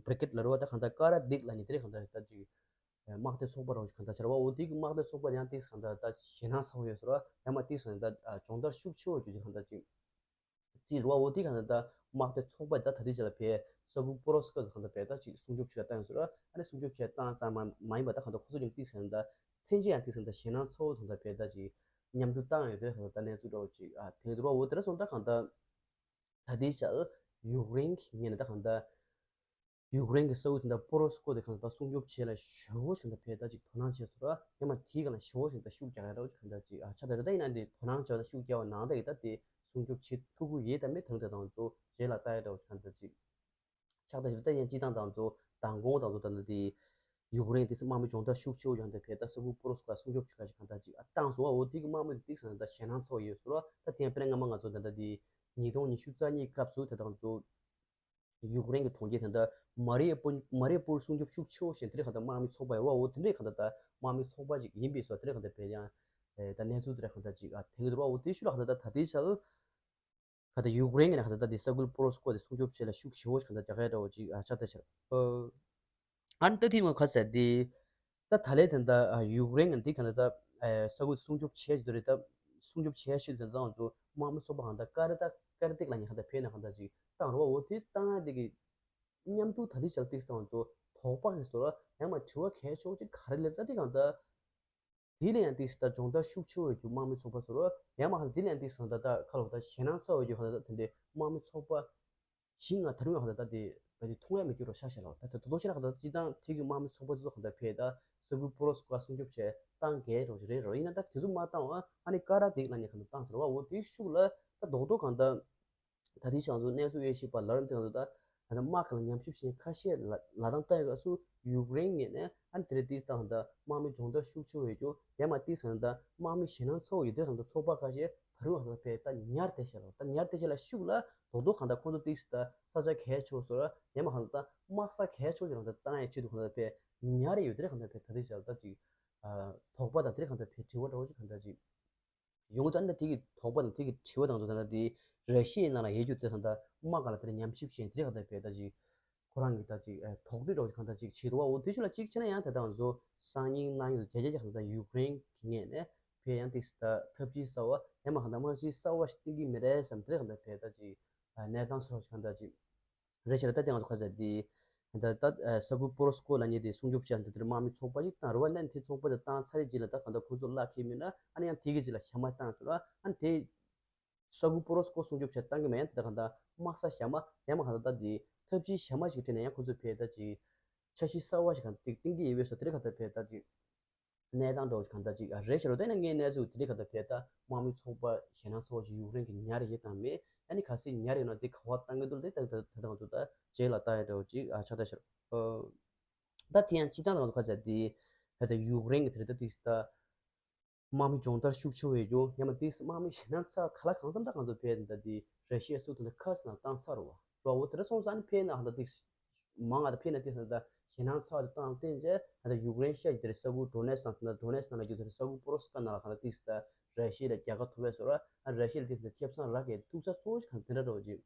བྷི་རི་གེད་ལ་རུ་བ་ད་གང་ལྟར་ཀ་ར་དེག་ལ་ནི་དེ་རེད་གང་ལྟར་ད་ཅིག་དམག་སྡེ་ཚོགས་པ་རུ་གང་ལྟར་བྱ་ར་བ་འོ་དེ་གི་དམག་སྡེ་ཚོགས་པ་ཡང་ཏིག་གང་ལྟར་ད་ཞེད་སྣང་ཚ་བོ་ཡོད་ཟེར་བ་ཡང་མ་ཏིག་ཙམ་ད་སྦྱོང་བརྡར་ཤུགས་ཆེ་བོ་ཡོད་རྒྱུ་གང་ལྟར་ཅིག་རྩིས་རུ་བ་འོ་དེ་གང་ལྟར་ད་དམག་སྡེ་ཚོགས་པ་ད་ད་དེ་བྱ་ལ་བས་ས་ཁུལ་པོ་རོ་སི་ཀོ་གང་ལྟར་བས་ད་ཅིག་སྲུང་སྐྱོབ་བྱེད་བཏང་ཡོད་ཟེར་བ་ཨ་ནི་སྲུང་སྐྱོབ་བྱེད་བཏང་ཙང་མ་མ་ཡིན་པ་ད་གང་ལྟར་ཁོ་ཚོ་ཀྱང་ཏིག་ཙམ་ད་མཚན་གཅིག་ཡང་ཏིག་ཙམ་ད་ཞེད་སྣང་ཚ་བོ་དང་ད་བས་ད་ཅིག་མཉམ་དུ་བཏང་ཡོད་དེ་གང་ལྟར་ད་གནས་ཚུལ་འདྲ་བོ་ཅིག་ཨ་དེ་རུ་བ་འོ་དེ་ར་སོང་ད་གང་ལྟར་ད་དེ་བྱ་ཡུཀ་རེན་གྱི་ངོས་ནས་ད་གང་ལྟར་ཡུཀ་རེན་གྱི་ས་ཁུལ་དེ་འདྲ་པོ་རོ་སི་ཀོ་དེ་གང་ལྟར་སྲུང་སྐྱོབ་བྱེད་ལ་ཞེ་པོ་ཞིག་འདྲ་བས་ད་ཅིག་དོ་སྣང་བྱས་སོང་ར་ཡང་མ་དེའི་སྒང་ལ་ཞེ་པོ་ཞིག་འདྲ་ཤུགས་རྒྱག་ཡ་འདྲ་བོ་ཅིག་གང་འདྲ་ཅིག་ཨ་ཆ་ད་ད་ད་ཡིན་ན་འདི་དོ་སྣང་བྱས་ན་ཤུགས་རྒྱག་པ་ནང་ད་ཡི་ད་དེ་སྲུང་སྐྱོབ་བྱེད་ཐུབ་ཀྱི་ཡོད་ད་མེད་དོན་དེ་དང་ཚོ་རྗེས་ལ་ལྟ་ཡ་འདྲ་བོ་ཅིག་གང་འདྲ་ཅིག་ཆགས་ད་ཅིག་ད་ཡང་སྤྱི་བཏང་དང་ཚོ་མདང་དགོང་དང་ཚོ་ད་ད་དེ་ཡུཀ་རེན་དེ་དམག་མི་སྦྱོང་བརྡར་ཤུགས་ཆེ་བོ་ཡང་དེ་བས་ད་ས་ཁུལ་པོ་རོ་སི་ཀོ་སྲུང་སྐྱོབ་བྱེད་ཁ་ཅིག་གང་འདྲ་ཅིག་ཨ་བཏང་སོང་བ་འོ་དེ་གི་དམག་མི་དེ་ཏིག་ཙམ་ད་ཞེད་སྣང་ཚ་བོ་ཡོད་སོང་ར་ད་དེ་ཡང་དཔེར་ན་སྔ་མ་ང་ཚོ་ད་ད་དེ་ཉིས་སྟོང་ཉི་ཤུ་རྩ་གཉིས་སྐབས་སུ་དེ་དང་ཚོ། ཡུཀ་རེན་གྱི་གྲོང་ཁྱེར་དེ་འདྲ་མ་རི་ཡ་པུར་མ་རི་ཡ་པུར་སྲུང་སྐྱོབ་ཤུགས་ཆེ་བོ་བཞིན་དེ་འདྲའི་གང་ལྟར་དམག་མི་ཚོགས་པ་ཡོད་བ་འོ་དེ་འདྲའི་གང་ལྟར་ད་དམག་མི་ཚོགས་པ་ཅིག་ཡིན་པས་སོ་དེ་འདྲའི་གང་ལྟར་བས་ཀྱང་ད་གནས་ཚུལ་དེ་འདྲ་གང་ལྟར་ཅིག་ཨ་དེ་འདྲ་འོ་དེ་ཤུ་ལ་གང་ལྟར་ད་ད་དེའི་ཆ་ལ་གང་ལྟར་ཡུཀ་རེན་གྱི་ནས་གང་ལྟར་ད་དེ་ས་ཁུལ་པོ་རོ་སི་ཀོ་དེ་སྲུང་སྐྱོབ་བྱེད་ལ་ཤུགས་ཆེ་བོ་ཞིག་གང་ལྟར་རྒྱག་ཡ་འདྲ་བོ་ཅིག་ཨ་ཆགས་བསྡད་ཤག་ཨ་ནི་ད་དེ་ངོ་ཁ་ཟེར་དེ། ད་ད་ལས་དེ་འདྲ་ཡུཀ་རེན་གྱི་འདི་ག་འདྲ་ད་ས་ཁུལ་སྲུང་སྐྱོབ་བྱས་ཀྱི་འདུག་རེད་ད། སྲུང་སྐྱོབ་བྱས་ཤིག་དེ་འདྲ་ང་ཚོ་དམག་མི་ཚོགས་པ་གང་ལྟར་ཀ་ར་ད་ཀ་ར་ཏིག་ལ་ཉེ་ག་འདྲ་ཕེབས་ན་གང་ལྟར་ཅིག་བཏང་རོགས་འོ་དེ་བཏང་ཡ་དེ་གི་མཉམ་དུ་ད་ལྟའི་ཆར་ཏིག་ང་ཚོ་དོགས་པ་གི་བཟོ་ར་ཡང་མ་དྲི་བ་གལ་ཆེ་བོ་ཅིག་ག་རེ་ལས་ད་དེ་གང་ལྟར་དེ་ལས་ཡང་ཏིག་ད་སྦྱོང་བརྡར་ཤུགས་ཆེ་བོ་ཡོད་རྒྱུ་དམག་མི་ཚོགས་པ་བཟོ་ར་ཡང་མ་གང་དེ་ལས་ཡང་ཏིག་ང་ད་ད་ཁ་ལོ་ད་ཞེད་སྣང་ཚ་བོ་ཡོད་རྒྱུ་གང་ལྟར་དེ་འདྲའི་དམག་མི་ཚོགས་པ། ཞིང་ང་ད་རུང་ཡང་ད་ལྟ་དེ་བ་དེ་མཐོང་ཡ་མི་འགྱུར་རོ་ཤ་ཤ་ལ་ད་ད་དོ་ཤ་ལ་ད་ལྟ་སྤྱི་བཏང་དེ་གི་དམག་མི་ཚོགས་པ་ཚོ་ག་ད་ཕེ་ད་ས་ཁུལ་པོ་རོ་སི་ཀོ་སྲུང་སྐྱོབ་བྱས་བཏང་གལ་རོ་རེད་རོ་ཡིན་ན་ད་དེ་ཚོ་མ་བཏང་བ་ཨ་ནི་ཀ་ར་དེ་ལ་ཉེ་ག་ད་བཏང་ཟེར་བ་འོ་དེ་ཤུགས་ལ་ད་རྡོག་རྡོག་གང་ད་ད་དེ་ཆང་ཚོ་གནས་ཚུལ་ཡོད་ཤེས་པ་ལ་རམ་དེ་གང་ཚོ་ད་ད་དམག་གང་ཉམས་ཞིབ་བྱེད་ཁ་ཤས་ལ་ལ་དང་ལྟ་ཡ་ག་སུ་ཡུཀ་རེན་ངོས་ནས་ཨ་ནི་དེ་རེད་དེ་བཏང་ད་དམག་མི་སྦྱོང་བརྡར་ཤུགས་ཆེ་བོ་ཡོད་རྒྱུ་ཡ་མ་དེ་གང་ད་དམག་མི་ཞེད་སྣང་ཚ་བོ་ཡོད་དེ་གང་ད་ཚོགས་པ་ཁ་ཤས། ད་རུང་ང་ཚོ་ཕེ་ད་ཉར་ཏེ་བྱས་ལ་ད་ཉར་ཏེ་བྱས་ལ་ཤུགས་ལ་རྡོག་རྡོག་གང་ལྟར་ཁོང་ཚོ་ཏིག་ད་ས་ཆ་གལ་ཆེ་བཟོ་ར་ཡང་མ་གང་ལྟར་དམག་ས་གལ་ཆེ་བྱས་ལ་ད་བཏང་ཡ་ཆེད་དུ་གང་ལྟར་ཕེ་ཉར་ཡོད་དེ་གང་ལྟར་ཕེ་ད་ཏིག་བྱས་ལ་ད་ཅིག་དོགས་པ་དང་དེ་གང་ལྟར་ཕེ་དྲི་བ་འདྲ་བོ་ཅིག་གང་ལྟར་ཅིག་ཡོང་གི་ད་ནི་དེ་གི་དོགས་པ་དང་དེ་གི་དྲི་བ་དང་ཚོ་ད་ལྟ་དེ་ར་ཤི་ཡའི་ནང་ལ་ཡོད་རྒྱུ་དེ་གང་ལྟར་དམག་ག་ལ་དེར་ཉམས་ཞིབ་བྱས་དེ་གང་ལྟར་ཕེ་ད་ཅིག་ཁོ་རང་གི་ད་ཅིག་ཨ་དོགས་འདྲི་འདྲ་བོ་ཅིག་གང་ལྟར་ཅིག་བྱེད་རུ་བ་འོ་དེ་ཆུ་ལ་གཅིག་བྱས་ན་ཡང་དེ་དང་བཟོ་སང་ཉིན་གནངས་ཉིན་དུ་རྒྱ་རྒྱ་རྒྱ་གང་ལྟར་ཡུཀ་རེན་གྱི་ངོས་ནས་ཕེ་ཡང་ཏིག་ད་ཐབས་ཇུས་གསར་བ་ཡང་མ་གང་ལྟར་དམག་ཇུས་གསར་བ་ཞིག་བཏིང་གི་མི་རེད་བསམ་དེ་གང་ལྟར་ཕེ་ད་ཅིག་ཨ་གནས་སྟངས་སོགས་ཅིག་གང་ལྟར་ཅིག་རེད་ཤག་ད་དེ་ང་ཚོ་ཁ་ཚ་དེ་ད་ད་ས་ཁུལ་པོ་རོ་སི་ཀོ་ལ་ཉེ་དེ་སྲུང་སྐྱོབ་བྱ་འདི་དེར་དམག་མི་ཚོགས་པ་ཞིག་དང་རུ་བ་ནན་དེ་ཚོགས་པ་དེ་བཏང་ཚར་རེད་རྗེས་ལ་ད་གང་ལྟར་ཁོ་ཚོ་བརླག་གི་མིན་ན་ཨ་ནི་ཡང་དེ་གི་རྗེས་ལ་ཞྭ་མ་བཏང་ཚུལ་ཨ་ནི་དེ། ས་ཁུལ་པོ་རོ་སི་ཀོ་སྲུང་སྐྱོབ་བྱེད་བཏང་གི་མེད་ཡང་དེ་གང་ལྟར་དམག་ས་ཞྭ་མ་ཡང་མ་གང་ལྟར་ད་དེ་ཐབས་ཇུས་ཞྭ་མ་ཞིག་བྲིས་ནས་ཡང་ཁོ་ཚོས་ཕེ་ད་ཅིག་འཆར་གཞི་གསར་བ་ཞིག་གང་ཏིག་བཏིང་གི་ཡོད་པས་སོ་དེ་རིང་གང་ལྟར་ཕེ་ད་ཅིག་གནས་སྟངས་འདྲ་བོ་ཞིག་གང་ལྟར་ཅིག་རེད་ཤག་རོ། དེ་ནས་ངའི་གནས་ཚུལ་དེ་རིང་གང་ལྟར་ཕེ་ད་དམག་མི་ཚོགས་པ་ཞེད་སྣང་ཚ་བོ་ཞིག་ཡུཀ་རེན་གྱི་ཉར་ཡོད་དང་མེད་ཨ་ནི་ག་སྲིད་ཉར་ཡོད་ན་དེ་ག་བ་བཏང་གི་འདུག་དེ་ད་ད་ད་ང་ཚོ་ད་རྗེས་ལ་བཏང་ཡ་འདྲ་བོ་ཅིག་ཆགས་ད་ཤག་ད་དེ་ཡང་སྤྱི་བཏང་ལ་ང་ཚོ་ཁ་ཚ་དེ་ ད་ལྟ་ཡུཀ་རེན་གྱི་དེ་རེད་ད་ཏིག་ད་དམག་མི་སྦྱོང་བརྡར་ཤུགས་ཆེ་བའི་རྒྱུ་ཡང་མ་ཏིག་དམག་མི་ཞེད་སྣང་ཚ་ག་ལ་གང་འཚམ་ད་གང་ཚོ་བས་ད་དེ་ར་ཤི་ཡའི་སུ་དང་ད་ཁ་སང་བཏང་ཚར་བ་རོ། འོ་དེ་ར་སོང་ཙང་ཕེ་ན་ད་ཏིག་མང་ང་ད་ཕེ་ན་ཏིག་ད་ཞེད་སྣང་ཚ་བ་དང་བསྟན་རྗེས་ད་ཡུཀ་རེན་ཤ་ཡི་དེ་རེད་ས་ཁུལ་ཌོ་ནེ་སི་ནང་ད་ཌོ་ནེ་སི་ནང་ལ་རྒྱུ་དེ་རེད་ས་ཁུལ་པོ་རོ་སི་ཀ་ནང་ལ་གང་ད་ཏིག་ད་ར་ཤི་ཡ་ལ་རྒྱལ་ཁ་ཐོབ་པའི་བཟོ་ར་ཨ་ར་ཤི་ཡ་ལ་ཏིག་ད་ཁེ་བཟང་རག་གི་ཐུག་ས་གཙོ་བོ་ཞིག་གང་དེ་འདྲ་རོ་ཅིག་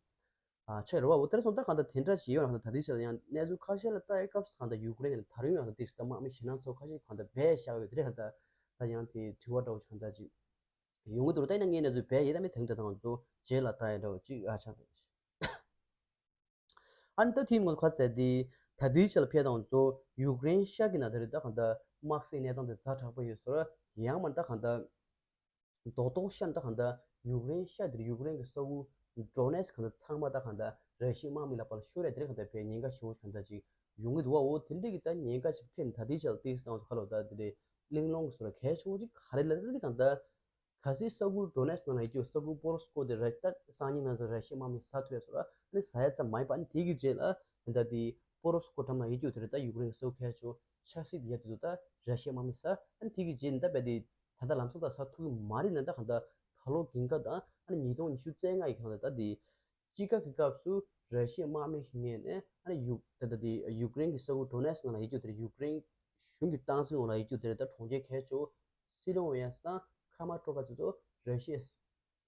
ཨ་ཆེ་རེད་བ། འོ་དེར་སོང་ད་གང་ལྟར་དེ་འདྲ་ཞིག་ཡོད་ན་གང་ལྟར་ད་ལྟའི་ཆར་ཡང་གནས་ཚུལ་ཁ་ཤས་ལ་ལྟ་ཡི་སྐབས་སུ་གང་ལྟར་ཡུཀ་རེན་ནས་ད་རུང་ཡང་ཏིག་ད་དམག་མི་ཞེད་སྣང་ཚོ་ཁ་ཤས་གང་ལྟར་བས་བཞག་ཡོད་དེ་རེད། གང་ལྟར་ད་ཡང་དེ་དྲི་བ་འདྲ་བོ་ཞིག་གང་ལྟར་ཅིག་ཡོང་གི་འདུག་ད་ཡིན་ན་ངས་གནས་ཚུལ་བས་ཡིན་ད་མི་དེང་འདྲ་དང་ཚོ་རྗེས་ལ་ལྟ་ཡི་འདྲ་བོ་ཅིག་ཨ་ཆགས་འདུག་ཨ་ནི་ད་དེའི་ངོ་ཁ་ཚད་དེ་ད་ལྟའི་ཆར་ལ་ཕེ་དང་ཚོ་ཡུཀ་རེན་ཤར་གྱི་ནང་དེ་རེད། ད་གང་ལྟར་དམག་སའི་གནས་སྟངས་དེ་ཛ་དྲག་པོ་ཡོད་ཟེར་ཡང་མ་ད་གང་ལྟར། རྡོག་རྡོག་བཤད་ན་ད་གང་ལྟར་ཡུཀ་རེན་ཤར་དེར་ཡུཀ་རེན་གྱི་ས་ཁུལ་ཌོ་ནེ་སི་གང་ལྟར་ཚང་མ་ད་གང་ལྟར་ར་ཤི་ཡའི་དམག་མི་ལག་པར་ཤོར་ཡ་དེ་རིང་གང་ལྟར་བས་ཉེན་ཁ་ཞེ་པོ་གང་ལྟར་ཅིག་ཡོང་གི་འདུག་བ། འོ་དེ་འདྲ་གི་ད་ཉེན་ཁ་ཅིག་འཕྲད་ནས་ད་ལྟའི་ཆར་ཏིག་སང་ཚོ་ཁ་ལོ་ད་དེ་འདྲའི་གླེང་སློང་གི་སོ་ར་གལ་ཆེ་བོ་ཅིག་ག་རེ་ལ་ད་དེ་གང་ལྟར་ག་སའི་ས་ཁུལ་ཌོ་ནེ་སི་ནང་ལ་ཡོད་ཀྱི་ས་ཁུལ་པོ་རོ་སི་ཀོ་དེ་ར་ད་སང་ཉིན་ནང་ཚོ་ར་ཤི་ཡའི་དམག་མི་ཟ་ཐུབ་ཡ་སོ་ར་ཨ་ནི་ཟ་ཡ་ཙམ་མ་ཡིན་པ་ཨ་ནི་དེ་གི་རྗེས་ལ་ད་དེ་པོ་རོ་སི་ཀོ་འགྲམ་ལ་ཡོད་ཀྱི་དེ་ར་ད་ཡུཀ་རེན་གྱི་ས་ཁུལ་གལ་ཆེ་བོ་ཆབ་སྲིད་ཡ་དེ་ཚོ་ད་ར་ཤི་ཡའི་དམག་མི་ཟ་ཨ་ནི་དེ་གི་རྗེས་ནས་ད་བས་དེ། ད་ལྟ་ལམ་སང་ད་ས་ཐུག་གི་མ་རེད་ན་ད་གང་ལྟར་ད་ལོ་འགན་ཁ་དང་ཨ་ནི་ཉིས་སྟོང་ཉི་ཤུ་རྩ་ལྔ་ཡི་གང་ལྟར་ད་དེ་དཔྱིད་ཀ་གི་སྐབས་སུ་ར་ཤི་ཡའི་དམག་མི་ཞིག་ངེས་ནས་ཨ་ནི་ཡུ་ད་ད་དེ་ཡུཀ་རེན་གྱི་ས་ཁུལ་ཌོ་ནེ་སི་ནང་ལ་ཡོད་རྒྱུ་དེར་ཡུཀ་རེན་གཞུང་གི་སྟངས་འཛིན་འོག་ལ་ཡོད་རྒྱུ་དེར་ད་གྲོང་ཁྱེར་གལ་ཆེ་བོ་སི་ལོ་ཝེ་ཡ་སི་དང་ཁ་མ་ཀྲོ་ཀ་དེ་ཚོ་ར་ཤི་ཡས་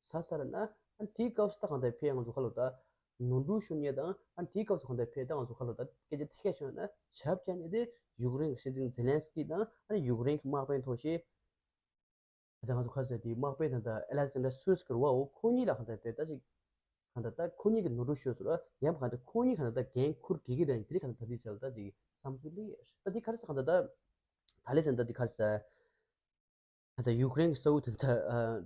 ཟ་ས་རེད་ན་ཨ་ནི་དེའི་སྐབས་སུ་ད་གང་ལྟར་ཕེ་ཡ་ང་ཚོ་ཁ་ལོ་ད་ནོར་འཁྲུལ་ཤོར་ཉེས་དང་ཨ་ནི་དེའི་སྐབས་སུ་གང་ལྟར་ཕེ་ད་ང་ཚོ་ཁ་ལོ་ད་སྐད་ཆ་ཐིག་ཤོད་ན་ཆབ་ཀྱ་ནས་དེ་ཡུཀ་རེན་གྱི་སྲིད་འཛིན་ཛེ་ལན་སི་ཀི་དང་ཨ་ནི་ཡུཀ་རེན་གྱི་དམག་དཔོན་ཐོག་ཤེས། ད་ང་ཚོ་ཁ་ཟེར་དེ་དམག་དཔོན་དང་ད་ཨེ་ལེག་སན་ཌར་སུ་སི་ཀི་རུ་བའོ་ཁོ་གཉིས་ལ་གང་ལྟར་བས་ད་ཅིག་གང་ལྟར་ད་ཁོ་གཉིས་ཀྱི་ནོར་འཁྲུལ་ཤོད་ཚུལ་ཡང་གང་ལྟར་ཁོ་གཉིས་གང་ལྟར་ད་འགན་འཁུར་དགོས་ཀྱི་རེད། དེ་རིང་གང་ལྟར་ད་དེ་ཆ་ལ་ད་ཅིག་བསམ་ཚུལ་གླེང་ཡོད་ད་དེ་ག་རེ་ཟེར་གང་ལྟར་ད་ད་ལས་ཚན་ད་དེ་ག་རེ་ཟེར་ད་ད་ཡུཀ་རེན་གྱི་ས་ཁུལ་དེ་ད་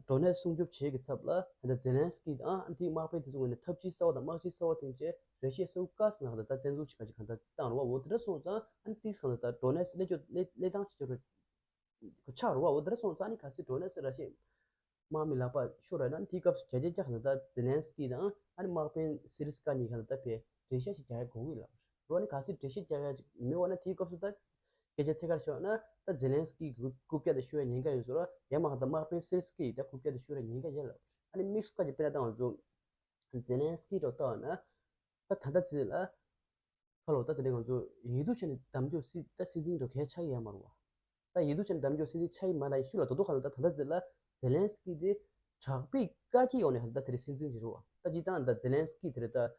ཌོ་ནེ་སི་སྲུང་སྐྱོབ་བྱེད་ཀྱི་ཚབ་ལ་ད་ཛེ་ལན་སི་ཀི་དང་ཨ་དེའི་དམག་དཔོན་དེ་ཚོ་ངོས་ནས་ཐབས་ཇུས་གསར་བ་དང་དམག་ཇུས་གསར་བ་བཏིང་རྗེས་ར་ཤི་ཡའི་ས་ཁུལ་ཀ་སི་ནང་ད་ད་བཙན་འཛུལ་བྱེད་མཁན་ཅིག་གང་ལྟར་བཏང་རུ་བ་འོ་དེ་འདྲ་སོང་ཙང་ཨ་ནི་ཏིག་གང་ལྟར་ད་ཌོ་ནེ་སི་སླེབས་རྒྱུ་སླེབས་སླེབས་སྟངས་ཅིག་ཅིག་རེད། ཆགས་རུ་བ་འོ་དེ་འདྲ་སོང་ཙང་ཨ་ནི་གལ་སྲིད་ཌོ་ནེ་སི་ར་ཤི་ཡའི་དམག་མི་ལག་པ་ཤོར་བ་ན་དེའི་སྐབས་སུ་རྒྱ་ཆེ་རྒྱ་གང་ལྟར་ཛེ་ལན་སི་ཀི་དང་ཨ་ནི་དམག་དཔོན་སི་རི་སི་ཀ་གཉིས་གང་ལྟར་ད་ཕེ་འགྲེལ་བཤད་ཞིག་རྒྱག་ཡ་དགོས་ཀྱི་ལབ་རུ་བ་ནི་གལ་སྲིད་འགྲེལ་བཤད་རྒྱག་ཡ་ཅིག་མེད་བ་ན་དེའི་སྐབས་སུ་ད་སྐད་ཆ་ཐད་ཀར་ཤོད་ན་ད་ཛེ་ལན་སི་ཀི་གི་རྐུབ་བཀྱག་དེ་ཤོར་ཡ་ཉེན་ཁ་ཡོད་ཟེར་རོ་ཡང་མ་གང་ལྟར་དམག་དཔོན་སི་རི་སི་ཀི་ཡི་ད་རྐུབ་བཀྱག་དེ་ཤོར་ཡ་ཉེན་ཁ་ཡོད་ལབ་རུ་ཨ་ནི་དམིགས་སུ་བཀར་གྱི་དཔེར་ན་ད་ང་ཚོ། ཛེ་ལན་སི་ཀི་ཐོག་བལྟས་ན། ད་ད་ལྟ་ཚེ་ལ། ཁ་ལོ་ད་དེ་འདྲ་ང་ཚོ་ཡིད་དུ་ཆེ་ནས་གདམ་རྒྱུ་སྲིད་ད་སྲིད་འཛིན་དུ་གལ་ཆགས་ཡ་མ་རུ་བ། ད་ཡིད་དུ་ཆེ་ནས་གདམ་རྒྱུ་སྲིད་འཛིན་ཆགས་ཡི་མ་ལ་ཡི་ཤུ་ལ་དོ་དོ་ཁ་ལོ་ད་ད་ལྟ་ཚེ་ལ་ཛེ་ལན་སི་ཀི་དེ་དྲག་པོའི་བཀའ་ཁྱི་ཡོང་ནས་ད་ལྟ་དེ་རེད་སྲིད་འཛིན་གྱི་རུ་བ། ད་ཅི་ད་ད་ཛེ་ལན་སི་ཀི་དེ་རེད་ད།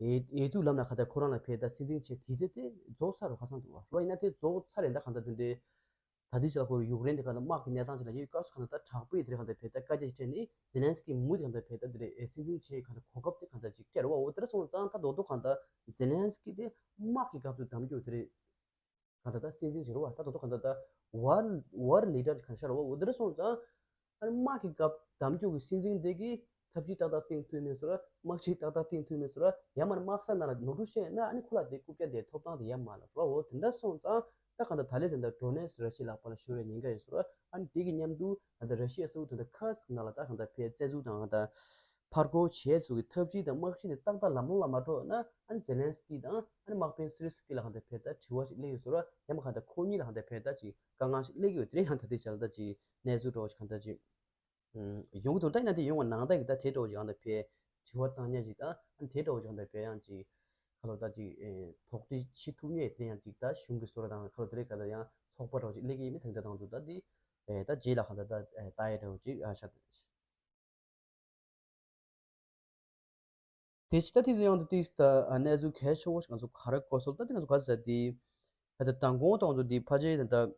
ཡེ་ཡེ་དུས་ལམ་ན་ཁ་ད་ཁོ་རང་ལ་ཕེ་ད་སྲིད་འཛིན་ཆེ་དེ་ཚེ་དེ་རྫོགས་ཚར་རུ་ཁ་སང་འདུག་བ། རུ་བ་ཡིན་ན་དེ་རྫོགས་ཚར་རེད་ད་གང་ད་དེ་འདྲའི། ད་ལྟའི་ཆར་ཁོ་རང་ཡུཀ་རེན་དེ་ག་ལ་དམག་གི་གནས་སྟངས་ཅིག་ལ་ཡོད་སྐབས་སུ་གང་ལྟར་དྲག་པོའི་དེ་རེད་གང་ལྟར་བས་ད་བཀའ་རྒྱ་ཅིག་སྤྲད་ནས་ཛེ་ལན་སི་ཀི་མུ་དེ་གང་ལྟར་བས་ད་དེ་རེད་སྲིད་འཛིན་ཆེ་གང་ལྟར་གོ་སྐབས་དེ་གང་ལྟར་ཅིག་སྤྲད་རོ་བ། འོ་དེ་འདྲ་སོང་ཙང་ད་རྡོག་རྡོག་གང་ལྟར་ཛེ་ལན་སི་ཀི་དེ་དམག་གི་སྐབས་སུ་གདམ་རྒྱུ་དེ་རེད་གང་ལྟར་ད་སྲིད་འཛིན་ཅིག་རོ་བ། ད་རྡོག་རྡོག་གང་ལྟར་ད་ཝར་ཝར་ལི་ཌར་ཅིག་གང་ཤར་རོ་བ། འོ་དེ་འདྲ་སོང་ཙང་ཨ་ནི་དམག་གི་སྐབས་གདམ་རྒྱུ་གི་སྲིད་འཛིན་དེ་གིས། ཐབས་ཇུས་ཏག་ཏག་བཏིང་ཐུབ་མེད་ཟེར་བ། དམག་ཇུས་ཏག་ཏག་བཏིང་ཐུབ་མེད་ཟེར་བ། ཡང་མིན་དམག་ས་ནང་ལ་ནོར་འཁྲུལ་བཤད་ན་ཨ་ནི་ཁོ་ལ་དེ་རྐུབ་བཀྱག་དེ་ཐོབ་ཐང་དེ་ཡང་མ་ལབ་རོ། འོ་དེ་འདྲ་སོང་ཙང་ད་གང་ལྟར་ད་ལས་དེ་འདྲ་ཌོ་ནེ་སི་ར་ཤི་ཡའི་ལག་པ་ལ་ཤོར་བའི་ཉེན་ཁ་ཡོད་ཟེར་བ། ཨ་ནི་དེ་གི་མཉམ་དུ་ད་ལྟ་ར་ཤི་ཡའི་ས་ཁུལ་དེ་འདྲ་ཁ་སིག་ནང་ལ་ད་གང་ལྟར་ཕར་བཙན་འཛུལ་དང་གང་ལྟར་ཕར་རྒོལ་བྱས་ཚུལ་གྱི་ཐབས་ཇུས་དང་དམག་ཇུས་དེ་ཏག་ཏག་ལམ་ལྷོང་ལ་མ་འགྲོ་ན་ཨ་ནི་ཛེ་ལན་སི་ཀི་དང་ཨ་ནི་དམག་དཔོན་སི་རི་སི་ཀི་ལ་གང་ལྟར་ཕར་ད་དྲི་བ་ཞིག་སླེབས་ཡོད་ཟེར་བ། ཡང་མིན་གང་ལྟར་ཁོ་གཉིས་ལ་གང་ལྟར་ཕར་ད་ཅིག་དཀའ་ངལ་ཞིག་སླེབས་ཀྱི་ཡོད། དེ་རིང་ཡང་ད་ལྟའི་ཆར་ལ་ད་ཅིག་གནས་ཚུལ་འདྲ་བོ་ཞིག་གང་ལྟར་ཅིག་ཡོང་གི་འདུག་ད་ཡིན་ན་དེ་ཡོང་བ་ནང་ལྟར་གྱི་ད་དེ་འདྲ་བོ་ཅིག་ཡང་ད་ཕེ་དྲི་བ་བཏང་ཉན་ཅིག་དང་ཨ་ནི་དེ་འདྲ་བོ་ཅིག་ཡང་ད་ཕེ་ཡང་ཅིག་ཁ་ལོ་ད་ཅིག་དོགས་འདྲི་བྱེད་ཐུབ་ཉན་དེ་ཡང་ཅིག་ད་གཞུང་གི་བཟོ་འདྲ་དང་ཁ་ལོ་དེ་རིགས་ག་ད་ཡང་ཚོགས་པ་འདྲ་བོ་ཅིག་སླེབས་ཀྱི་ཡིན་མིན་དེ་འདྲ་དང་དུ་ད་དེ་ད་རྗེས་ལ་ག་ད་ད་ལྟ་ཡི་འདྲ་བོ་ཅིག་ཨ་ཤ་དེ། དེ་ཅི་ད་དེ་ཡང་དུ་ཏིག་ད་གནས་ཚུལ་གལ་ཆེ་བོ་ཞིག་ང་ཚོ་ག་རེ་གོ་སོང་ད་དེ་ང་ཚོ་ག་ཚོད་དེ་ད་ད་མདང་དགོང་དང་དུ་དེ་ཕ་ཆེ་ད་ད།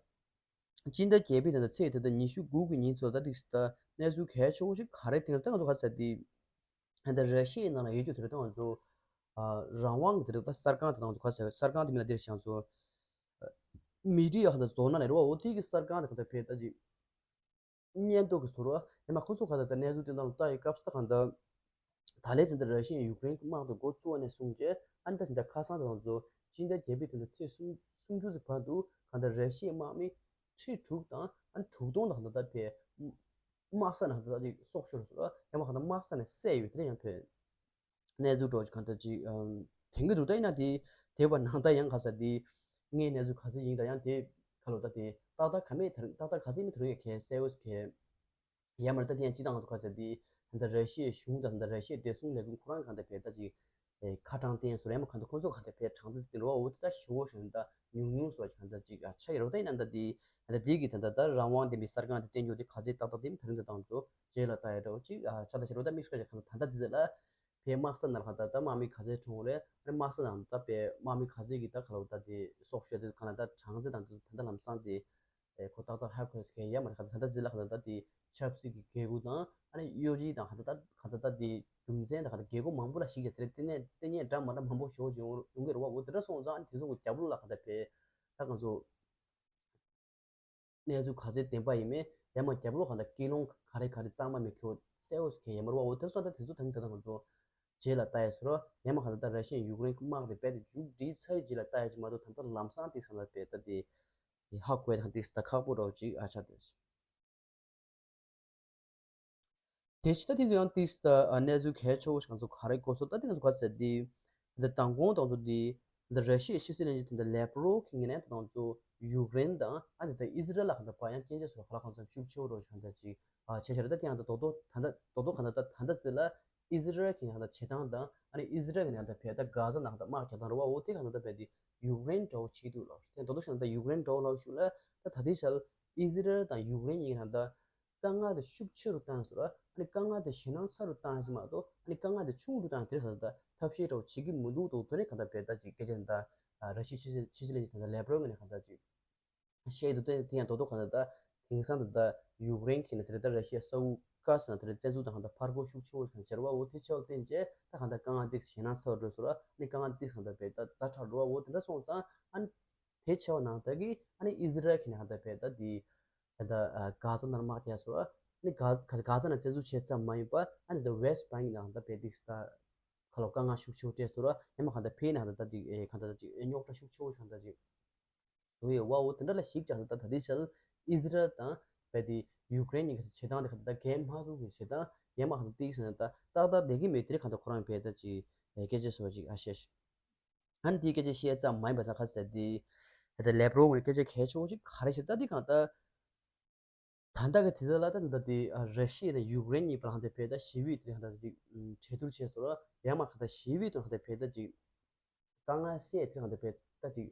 སྤྱི་ཟླ་བརྒྱད་པའི་ད་ལྟ་ཚེས་ད་ལྟ་ཉི་ཤུ་དགུ་གི་ཉིན་ཚོ་ད་ཏིག་ད་གནས་ཚུལ་གལ་ཆེ་བོ་ཞིག་ག་རེ་དེ་ད་ང་ཚོ་ག་ཚོད་དེ་ད་ལྟ་ར་ཤི་ཡའི་ནང་ལ་ཡོད་རྒྱུ་དེ་རེད། ད་ང་ཚོ་རང་དབང་གི་དེ་རེད། ད་གསར་ཁང་དེ་ད་ང་ཚོ་ག་ཚོད་གསར་ཁང་དེ་མིན་ལ་དེ་རེད་ང་ཚོ་མི་ཌི་ཡ་ག་ད་རྫོང་ནང་ལ་རེད་བ། འོ་དེ་གི་གསར་ཁང་དེ་ག་ད་ཕེ་ད་ཅིག་སྙན་ཐོ་གི་ཟུར་བ་ཡང་མ་ཁོ་ཚོ་ག་ད་ད་གནས་ཚུལ་དེ་ནང་ལ་ལྟ་ཡི་སྐབས་སུ་ད་གང་ད། ད་ལན་དེ་འདྲ་ར་ཤི་ཡས་ཡུཀ་རེན་གྱི་དམག་དང་འགོ་བཙུགས་པ་ནས་བཟུང་རྗེས་ཨ་ནི་ད་དེ་འདྲ་ཁ་སང་དེ་ང་ཚོ་སྤྱི་ཟླ་བརྒྱད་པའི་དེ་འདྲ་ཚེས་སུམ་སུམ་ཅུ་ཙམ་བར་དུ་གང་ལྟར་ར་ཤི་ཡའི་དམག་མི་ཁྲི་དྲུག་དང་ཨ་ནི་དྲུག་སྟོང་དང་གང་ལྟར་ད་ཕེ་དམག་ས་ནང་ད་ལྟ་ཅིག་སྲོག་ཤོར་སོང་ཡང་མ་གང་ལྟར་དམག་ས་ནས་བསད་ཡོད་དེ་ཡང་ཕེ་གནས་ཚུལ་འདྲ་བོ་ཅིག་གང་ལྟར་ཅིག་དེང་གི་འདུག་ད་ཡིན་ན་དེ་དེ་བར་ནང་ད་ཡང་ག་ས་དེ་ངའི་གནས་ཚུལ་ག་ཚོད་ཡིན་ད་ཡང་དེ། ཁ་ལོ་ད་དེ་ཏག་ཏག་ག་མེད་དེ་རིང་ཏག་ཏག་ག་ཚད་མེད་དེ་རིང་གི་གལ་གསལ་བོ་གལ་ཡ་མར་ད་དེ་ཡང་སྤྱི་བཏང་ང་ཚོ་ག་ཚད་དེ་ད་ལྟ་ར་ཤི་ཡའི་གཞུང་དང་ད་ལྟ་ར་ཤི་ཡའི་བདེ་སྲུང་ལས་ཁུངས་ཁོ་རང་གང་ལྟར་བས་ད་ཅིག་ཁ་གྲངས་བསྟན་སོ་རེད་མ་གང་ལྟར་ཁོང་ཚོ་གང་ལྟར་བས་གྲངས་ཚད་བསྟན་རོགས་འོ་དེ་ད་ཞུ་བོ་ཞིག་ད་ཉུང་ཉུང་སོ་ཅིག་གང་ལྟར་ཅིག་ཆ་ཡ་རོ་ད་ཡིན་ན་ད་དེ་ད་ལྟ་དེ་གི་ད་ལྟ་ད་རང་དབང་ལྡན་པའི་གསར་ཁང་དེ་བསྟན་རྒྱུ་དེ་ག་ཚད་ཏག་ཏག་དེ་མ་ད་རིང་ད་དང་ཚོ་རྗེས་ལ་ལྟ་ཡ་འདྲ་བོ་ཅིག་ཆ་ད་ཞུ་རོ་ད་དམིགས་སུ་བཀར་ཅིག་གང་ལྟར་ད་ལྟ་དེ་ལ། ཕའི་དམག་ས་ནང་ལ་ད་ལྟ་དམག་མི་ག་ཚད་གྲོངས་རེད། ཨ་ནི་དམག་ས་ནང་ད་ཕའི་དམག་མི་ག་ཚད་ཀྱི་ད་ག་ལ་ད་དེ་སྲོག་ཤོར་དེ་ག་ལ་ད་གྲངས་ཚད་དང་དེ་ད་ལྟ་ལམ་སང་དེ་ཁོ་ཏག་ཏག་ཧ་གོ་ཟེར་མཁན་ཡ་མ་རེད། ག་ད་ད་ད་ཟི་ལ་ག་ད་ད་དེ་ཆབ་སྲིད་ཀྱི་འགན་ཁུར་དང་ཨ་ནི་གཡོ་ཇུས་དང་ག་ད་ད་ག་ད་ད་དེ་རྒྱུ་མཚན་དང་ག་ད་རྒྱལ་ཁབ་མང་པོ་ལ་ཞིག་བྱས་དེ་རེད། དེ་ནས་དེ་ནས་འདྲ་མ་འདྲ་མང་པོ་ཞོག་ཡོང་ཡོང་གི་རེད་བ། འོ་དེ་འདྲ་སོང་ཙང་ཨ་ནི་དེ་ཚོ་གི་རྒྱབ་ལོགས་ལ་ག་ད་ཕའི་ད་ག་ཚོ། གནས་ཚུལ་ག་ཚོད་བདེན་པ་ཡིན་མིན་ཡང་མ་རྒྱབ་ལོགས་གང་ལྟར་ཀི་ལོང་ག་རེ་ག་རེ་གཙང་མ་མེད་ཁྱོད་གསལ་བོ་ཞིག་གས་ཡིན་མ་རེད་བ། འོ་དེ་སོང་ད་དེ་ཚོ་ད་ནི་ད་ལྟ་ང་ཚོ་རྗེས་ལ་ལྟ་ཡས་སོ་རོ། ཡང་མ་གང་ལྟར་ད་ར་ཤི་ཡའི་ཡུཀ་རེན་དམག་དེ་རྦད་དེ་མཇུག་སྒྲིལ་ཚར་རྗེས་ལ་ལྟ་ཡས་ཅིག་མ་གཏོགས་ད་ལྟ་ལམ་སང་དེ་གང་ལྟར་རྦད་ད་དེ་ཧ་གོ་ཡས་དང་དེ་ད་ཁག་པོ་རོ་ཅིག་ཨ་ཆ་དེ། དེ་ཕྱི་ད་དེ་ཚོ་ཡང་ཏིས་ད་གནས་ཚུལ་གལ་ཆེ་བོ་ཞིག་ང་ཚོ་ག་རེ་གོ་སོང་ད་དེ་ང་ཚོ་ག་ཚད་དེ་འདི་མདང་དགོང་དང་ཚོ་དེ་འདི་ར་ཤི་ཡའི་ཕྱི་སྲིད་བློན་ཆེན་དེ་འདི་ལེབ་རོ་གི་ངོས་ནས་དང་ཚོ་ཡུཀ་རེན་དང་ཨ་འདི་ད་ཨི་ཛི་རལ་ལ་གང་ལྟར་བ་ཡང་སྐྱོན་ཆ་སོགས་ག་ལ་གང་འཚམ་ཤུགས་ཆེ་བོ་རོ་ཞིག་གང་ལྟར་ཅིག་ཆེ་ཆེ་རེད། ད་དེ་ཡང་ད་རྡོག་རྡོག་ད་ལྟ་རྡོག་རྡོག་གང་ལྟར་ད་ད་ལྟ་ཟེར་ལ་ཨི་ཛི་རལ་གི་ཡང་ད་བྱེད་སྟངས་དང་ཨ་ནི་ཨི་ཛི་རལ་གི་ཡང་ད་བས་ད་གྷ་ཛ་ནང་ད་དམག་རྒྱག་སྟངས་རེད་བ། འོ་དེ་གང་ལྟར་ད་བས་དེ་ཡུཀ་རེན་འདྲ་བོ་བྱེད་འདུག་ལ་དེ་རྡོག་རྡོག་ཞིག་ད་ཡུཀ་རེན་འདྲ་བོ་ལ་ཤུགས་ལ་ད་ད་ལྟའི་ཆར་ཨི་ཛི་རལ་དང་ཡུཀ་རེན་གཉིས་ཀྱི་ནང་ད་དཀའ་ངལ་དེ་ཤུགས་ཆེ་རུ་བཏང་ཟེར་བ། ཨ་ནི་དཀའ་ངལ་དེ་ཞེད་སྣང་ཚ་རུ་བཏང་ཟེར་མ་གཏོགས་ཨ་ནི་དཀའ་ངལ་དེ་ཆུང་རུ་བཏང་དེ་ཟེར་ད་ཐབས་ཤེས་འདྲ་བོ་བྱེད་ཀྱི་མི་འདུག་འདུག་དེ་ནས་གང་ལྟར་བས་ད་ཅིག་སྐད་ཆ་ད་ར་ཤི་ཕྱི་ཕྱི་ཕྱི་ལས་ཀྱི་ད་ལེབ་རོ་ངོས་ནས་གང་ལྟར་ཅིག་བཤད་འདུག་དེ་དེ་ཡང་རྡོག་རྡོག་གང་ལྟར་ད་དེང་སང་ད་ད་ཡུཀ་རེན་གྱི་ནས་དེ་རེད་ད་ར་ཤི་ཡ་ས་ཁུལ་ཀ་ས་ན་དེ་རེད་བཙན་འཛུལ་དང་གང་ལྟར་ཕར་རྒོལ་ཤུགས་ཆེ་བོ་གང་བྱེད་ར་བ། འོ་དེ་ཆེ་བ་བརྟེན་བྱས་ད་གང་ལྟར་དཀའ་ངལ་འདི་ཞེད་སྣང་ཚ་བོ་འགྲོ་ཟེར་བ། ཨ་ནི་དཀའ་ངལ་འདི་གང་ལྟར་བས་ད་ཛ་དྲག་འགྲོ་བ། འོ་དེ་འདྲ་སོང་ཙང་ཨ་ནི། དེ་བྱས་པ་ནང་ལྟར་གྱི་ཨ་ནི་ཨི་ཛི་རལ་གྱི་ནང་ལྟར་བས་ད་དེ་ད་ལྟ་གྷ་ཛ་ནང་དམག་རྒྱག་སོང་། ཨ་ནི་གྷ་གྷ་ཛ་ནང་བཙན་འཛུལ་བྱས་ཙམ་མ་ཡིན་པར་ཨ་ནི་ད་ཝེ་སི་ཊི་བྷེང་གི་ནང་ལྟར་བས་དེ་ད་ཁ་ལོ་དཀའ་ངལ་ཤུགས་ཆེ་བོ་སྤྲད་སོང་། ཡང་མ་གང་ལྟར་ཕའི་ནང་ལྟར་ད་ཅིག་ཨེ་གང་ལྟར་ད་ཅིག་རྙོག་དྲ་ཤུགས་ཆེ་བོ་གང་ལྟར་ཅིག་བཟོ་ཡོད་བ། འོ་དེ་འདྲ་ལ་གཞིགས་ཀྱང་ད་ད་ལྟའི་ཆར་ཨི་ཛི་རལ་དང་བས་དེ་ཡུཀ་རེན་གཉིས་ཀྱི་བྱེད་སྟངས་དེ་གང་ལྟར་གལ་མ་ཐུག་གི་བྱེད་སྟངས་ཡང་མ་གང་ལྟར་དེ་ཟེར་ན་ད་ཏག་ཏག་བསྡད་ཀྱི་མེད། དེ་རིང་གང་ལྟར་ཁོ་རང་བས་ད་ཅིག་ཨེ་སྐད་ཆ་ཟེར་བ་ཅིག་ཨ་བཤད་ཤག་ཨ་ནི་དེའི་སྐད་ཆ་བཤད་ཙམ་མ་ཡིན་པ་ད་ག་ཟེར་དེ། ད་ལྟ་ལེབ་རོ་ངོས་ནས་སྐད་ཆ་གལ་ཆེ་བོ་ཅིག་ག་རེ་བཤད་ད་འདི་གང་ལྟར། ད་ལྟ་གི་དུས་ཚོད་ལ་ད་ལྟ་དེ་ར་ཤི་ཡ་དང་ཡུཀ་རེན་གཉིས་བར་ལ་དེ་བས་ད་ཞི་བའི་དེ་གང་ལྟར་ཅིག་གྲོས་བསྡུར་བྱས་སོང་། ཡང་མ་གང་ལྟར་ཞི་བའི་དོན་གང་ལྟར་བས་ད་ཅིག་དཀའ་ངལ་སེལ་དེ་གང་ལྟར་བས་ད་ཅིག་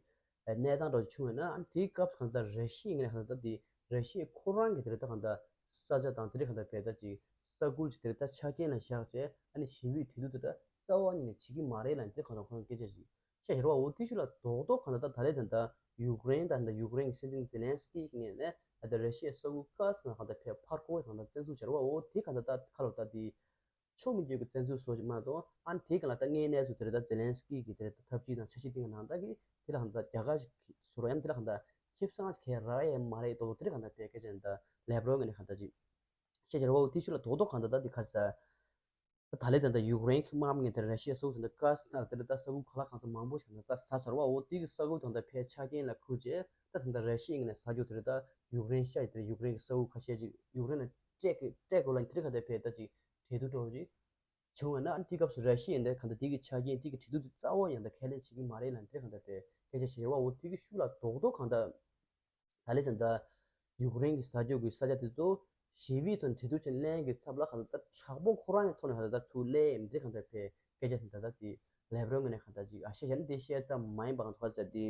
གནས་སྟངས་འདྲ་བོ་བྱུང་བ་ན། ཨ་ནི་དེའི་སྐབས་གང་ལྟར་ར་ཤི་ཡའི་ངོས་ནས་གང་ལྟར་དེ་ར་ཤི་ཡ་ཁོ་རང་གི་དེ་རེད་ད་གང་ལྟར་ས་ཆ་དང་དེ་རེད་གང་ལྟར་བས་ད་ཅིག་ས་ཁུལ་གྱི་དེ་རེད་ད་ཆ་རྐྱེན་ལ་བཞག་བྱས་ཨ་ནི་ཞི་བའི་གྲོས་བསྡུར་དེ་ད་རྩ་བ་ཉིད་ནས་བྱེད་ཀྱི་མ་རེད་ལབ་ནས་དེ་གང་ལྟར་ཁོ་རང་སྐད་ཆ་ཞིག་བཤད་ཡོད་རེད་བ། འོ་དེ་ཤུལ་ལ་རྡོག་རྡོག་གང་ལྟར་ད་ད་ལས་ད་ལྟ་ཡུཀ་རེན་དང་ད་ཡུཀ་རེན་གྱི་སྲིད་འཛིན་ཛེ་ལན་སི་ཀི་གི་ངོས་ནས་ད་ལྟ་ར་ཤི་ཡའི་ས་ཁུལ་ཀ་ས་ན་གང་ལྟར་ཕར་ཕར་རྒོལ་གང་ལྟར་བཙན་འཛུལ་བྱས་རེད་བ། འོ་དེ་གང་ལྟར་ད་ཁ་ལོ་ད་དེ་ཕྱོགས་མི་འགྱུར་གྱི་བཙན་འཛུལ་བཟོ་ཞིག་མ་གཏོགས་ཨ་ནི་དེ་གང་ལ་ད་དངོས་གནས་སུ་དེ་རེད་ད་ཛེ་ལན་སི་ཀི་གི་དེ་རེད་ད་ཐབས་ཇུས་དང་འཆར་གཞི་དེ་ག་ནང་ལྟར་གི་དེ་ལ་གང་ལྟར་རྒྱལ་ཁ་ཞིག་བཟོ་རོགས་ཡང་དེ་ལ་གང་ལྟར་ཁེ་བཟང་ཞིག་གས་རག་ཡས་མ་རེད་དོ་དེ་ལ་གང་ལྟར་བས་སྐད་ཆ་ད་ལེབ་རོ་ངོས་ནས་གང་ལྟར་ཅིག་བཤད་བྱས་རེད་བ། འོ་དེ་ཤུལ་ལ་རྡོག་རྡོག་གང་ལྟར་ད་དེ་ག་རེ་ཟེར། ད་ད་ལས་ད་ལྟ་ཡུཀ་རེན་གྱི་དམག་མི་དེ་ར་ཤི་ཡའི་ས་ཁུལ་དེ་འདྲ་ཀ་ས་ན་དེ་འདྲ་ད་ས་ཁུལ་ག་ལ་གང་ས་མང་པོ་ཞིག་ད་ལྟ་ཟ་ཚར་བ། འོ་དེ་གི་ས་ཁུལ་དེ་འདྲ་ཕའི་ཆ་རྐྱེན་ལ་ཁུར་བྱས་ད་ད་ལྟ་ར་ཤི་ཡའི་ངོས་ནས་ཟ་རྒྱུ་དེ་འདྲ་ད་ཡུཀ་རེན་ཤ་ཡི་དེ་འདྲ་ཡུཀ་རེན་གྱི་ས་ཁུལ་ཁ་ཤས་ཅིག་ཡུཀ་རེན་ལ་སྤྲད་གི་སྤྲད་དགོས་ལ་དེ་འདྲ་ག་འདྲ་ཕའི་ད་ཅིག་གྲོས་བསྡུར་འདྲ་བོ་ཅིག་བྱུང་བ་ན་ཨ་ནི་དེ་སྐབས་སུ་ར་ཤི་ཡའི་འདྲ་ག་འདྲ་དེ་གི་ཆ་རྐྱེན་དེ་གི་གྲོས་བསྡུར་དེ་རྩ་བ་ཡང་ད་ཁས་ལེན་བྱེད་ཀྱི་མ་རེད་ལ་དེ་འདྲ་ག་འདྲ་ཕའི་སྐད་ཆ་བཤད་རེད་བ། འོ་དེ་གི་ཤུལ་ལ་རྡོག་རྡོག་གང་ལྟར། ད་ལས་ད་ལྟ་ཡུཀ་རེན་གྱི་ཟ་རྒྱུ་གི་ས་ཆ་དེ་ཚོ་ཞི་བའི་ཐོག་ནས་གྲོས་བསྡུར་བྱས་ལེན་གྱི་ཚབ་ལ་གང་ལྟར་དྲག་པོ་ཁོ་རང་གི་ཐོག་ནས་གང་ལྟར་ཚུར་ལེན་འདི་གང་ལྟར་བས་སྐད་ཆ་དེ་ད་ལྟ་དེ་ལེབ་རོ་ངོས་ནས་གང་ལྟར་ཅིག་ཨ་བཤད་བྱས་ན་དེ་བཤད་ཙམ་མ་ཡིན་པ་གང་ལྟར་བ་ཟེར་དེ།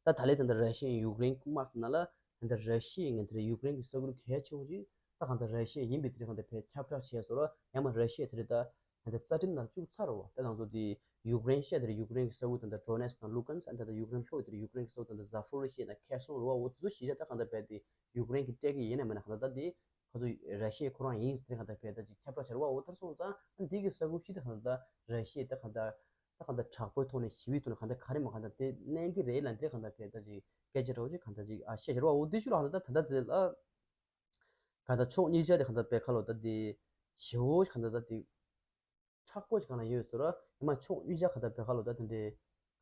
ད་ད་ལས་ད་ལྟ་ར་ཤི་ཡའི་ཡུཀ་རེན་གྱི་དམག་དེ་ནང་ལ་ད་ལྟ་ར་ཤི་ཡའི་ངོས་དེ་རེད་ཡུཀ་རེན་གྱི་ས་ཁུལ་གལ་ཆེ་བོ་ཅིག་ད་གང་ལྟར་ར་ཤི་ཡ་ཡིན་པའི་དེ་རེད་གང་ལྟར་བས་ཁྱབ་བསྒྲགས་བྱས་སོང་ར། ཡང་མ་ར་ཤི་ཡ་དེ་རེད་ད། ད་ལྟ་རྩ་ཁྲིམས་ནང་བཅུག་ཚར་བ་དེ་དང་ཚོ་དེ་ཡུཀ་རེན་ཤ་དེར་ཡུཀ་རེན་གྱི་ས་ཁུལ་དང་ད་ཌོ་ནེ་སི་དང་ལུ་ཀན་སི་ཨ་ད་ད་ཡུཀ་རེན་ལྷོ་དེར་ཡུཀ་རེན་གྱི་ས་ཁུལ་དང་ད་ཛ་ཕོ་རི་ཤ་དང་ཁེར་སོང་རུ་བ་འོ་དེ་ཚོ་གཞིས་ཆགས་ད་གང་ལྟར་རྦད་དེ་ཡུཀ་རེན་གྱི་སྤྲད་ཀྱི་ཡིན་ན་མིན་ན་གང་ལྟར་ད་དེ་ཁོ་ཚོ་ར་ཤི་ཡའི་ཁོ་རང་ཡིན་ཟེར་གང་ལྟར་རྦད་ད་ཅིག་ཁྱབ་བསྒྲགས་བྱ་རུ་བ་འོ་དེར་སོང་ཙང་ཨ་འདི་གི་ས་ཁུལ་ཤི་ད་གང་ལྟར་ད་ར་ཤི་ཡ་ད་གང་ལྟར་ད་གང་ལྟར་དྲག་པོའི་ཐོག་ནས་ཞི་བའི་ཐོག་ནས་གང་ལྟར་ག་རེ་མ་གང་ལྟར་དེ་གླེང་གི་རེད་ལ་འདིར་གང་ལྟར་རྦད་ད་ཅིག་སྐད་ཆ་འདྲ་བོ་ཅིག་གང་ལྟར་ཅིག་ཨ་བཤད་བྱ་རུ་བ་འོ་དེ་ཤུལ་ལ་གང་ལྟར་ད་ད་ལྟ་དེ་ལ། གང་ལྟར་ཕྱོགས་གཉིས་ཆ་དེ་གང་ལྟར་བས་ཁ་ལོ་ད་དེ་ཞེ་བོ་ཞིག་གང་ལྟར་ད་དེ་མཁྲེགས་པོ་ཞིག་གང་ལ་ཡོད་ཟེར་ར། ཡང་མ་ཕྱོགས་གཉིས་ཆ་གང་ལྟར་བས་ཁ་ལོ་ད་དེ་འདྲའི་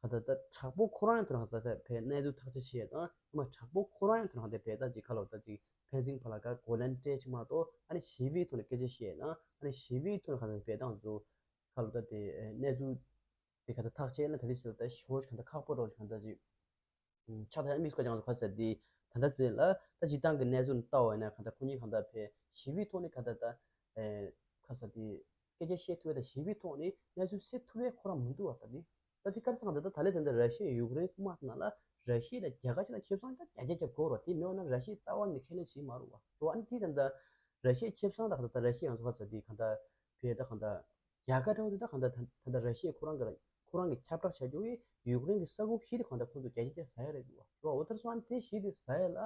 གང་ལྟར་ད་དྲག་པོ་ཁོ་རང་ཡང་ཐོན་གང་ལྟར་ད་བས་གནས་ཚུལ་ཐག་གཅོད་བྱེད་ཡ་དང་ཡང་མ་དྲག་པོ་ཁོ་རང་ཡང་ཐོན་གང་ལྟར་བས་ད་ཅིག་ཁ་ལོ་ད་ཅིག་ཕན་ཚུན་བར་ལ་ག་གོ་ལན་སྤྲད་ཅིག་མ་གཏོགས་ཨ་ནི་ཞི་བའི་ཐོག་ནས་སྐད་ཆ་བཤད་ཡ་དང་ཨ་ནི་ཞི་བའི་ཐོག་ནས་གང་ལྟར་བས་ད་ང་ཚོ་ཁ་ལོ་ད་དེ་གནས་ཚུལ་དེ་གང་ལྟར་ཐག་བཅད་ན་ད་དེ་ཞིག་ལ་ད་ཞེ་བོ་ཞིག་གང་ལྟར་ཁག་པོ་རོ་ཞིག་གང་ལྟར་ཅིག་ཆགས་ད་དམིགས་སུ་བཀར་ཀྱང་ཁ་ཟེར་དེ་ད་ལྟ་ཚེ་ལ་ད་སྤྱི་བཏང་གི་གནས་ཚུལ་ལྟ་བ་ཡིན་ན་གང་ལྟར་ཁོ་གཉིས་གང་ལྟར་ཕེ་ཞི་བའི་ཐོག་ནས་གང་ལྟར་ད་ཁ་ཟེར་དེ་སྐད་ཆ་བཤད་ཐུབ་པ་དང་ཞི་བའི་ཐོག་ནས་གནས་ཚུལ་སེལ་ཐུབ་པའི་ཁོ་རང་མི་འདུག་བ། ད་དེ་ད་དེ་ག་རེ་ཟེར་གང་ལྟར་ད་ད་ལས་ཟེར་འདི་ར་ཤི་ཡ་ཡུཀ་རེན་དམག་ནང་ལ་ར་ཤི་ཡ་ལ་རྒྱལ་ཁ་ཅིག་ལ་ཁེ་བཟང་ད་རྒྱ་རྒྱ་རྒྱབ་དགོས་ར། དེ་མེད་བ་ན་ར་ཤི་ཡ་ལྟ་བ་ནི་ཁས་ལེན་བྱེད་མ་རུང་བ་འགྲོ། ཨ་ནི་དེ་ད་ད་ར་ཤི་ཡ་ཁེ་བཟང་ད་གང་ལྟར་ད་ར་ཤི་ཡ་ང་ཚོ་ག་ཚོད་དེ་གང་ལྟར་བས་ད་གང་ལྟར་རྒྱལ་ཁ་འདྲ་བོ་དེ་ད་གང་ལྟར་ད་ད་ལྟ་ར་ཤི་ཡ་ཁོ་རང་གི་ཁོ་རང་གི་ཁྱབ་བསྒྲགས་བྱ་རྒྱུ་གི་ཡུཀ་རེན་གི་ས་ཁུལ་བཞི་དེ་གང་ལྟར་ཁོ་ཚོ་རྒྱ་ཁྱབ་ཟ་ཡ་རེད་འདུག་བ། འོ་ད་སོང་ཨ་ནི་དེ་བཞི་དེ་ཟ་ཡ་ལ།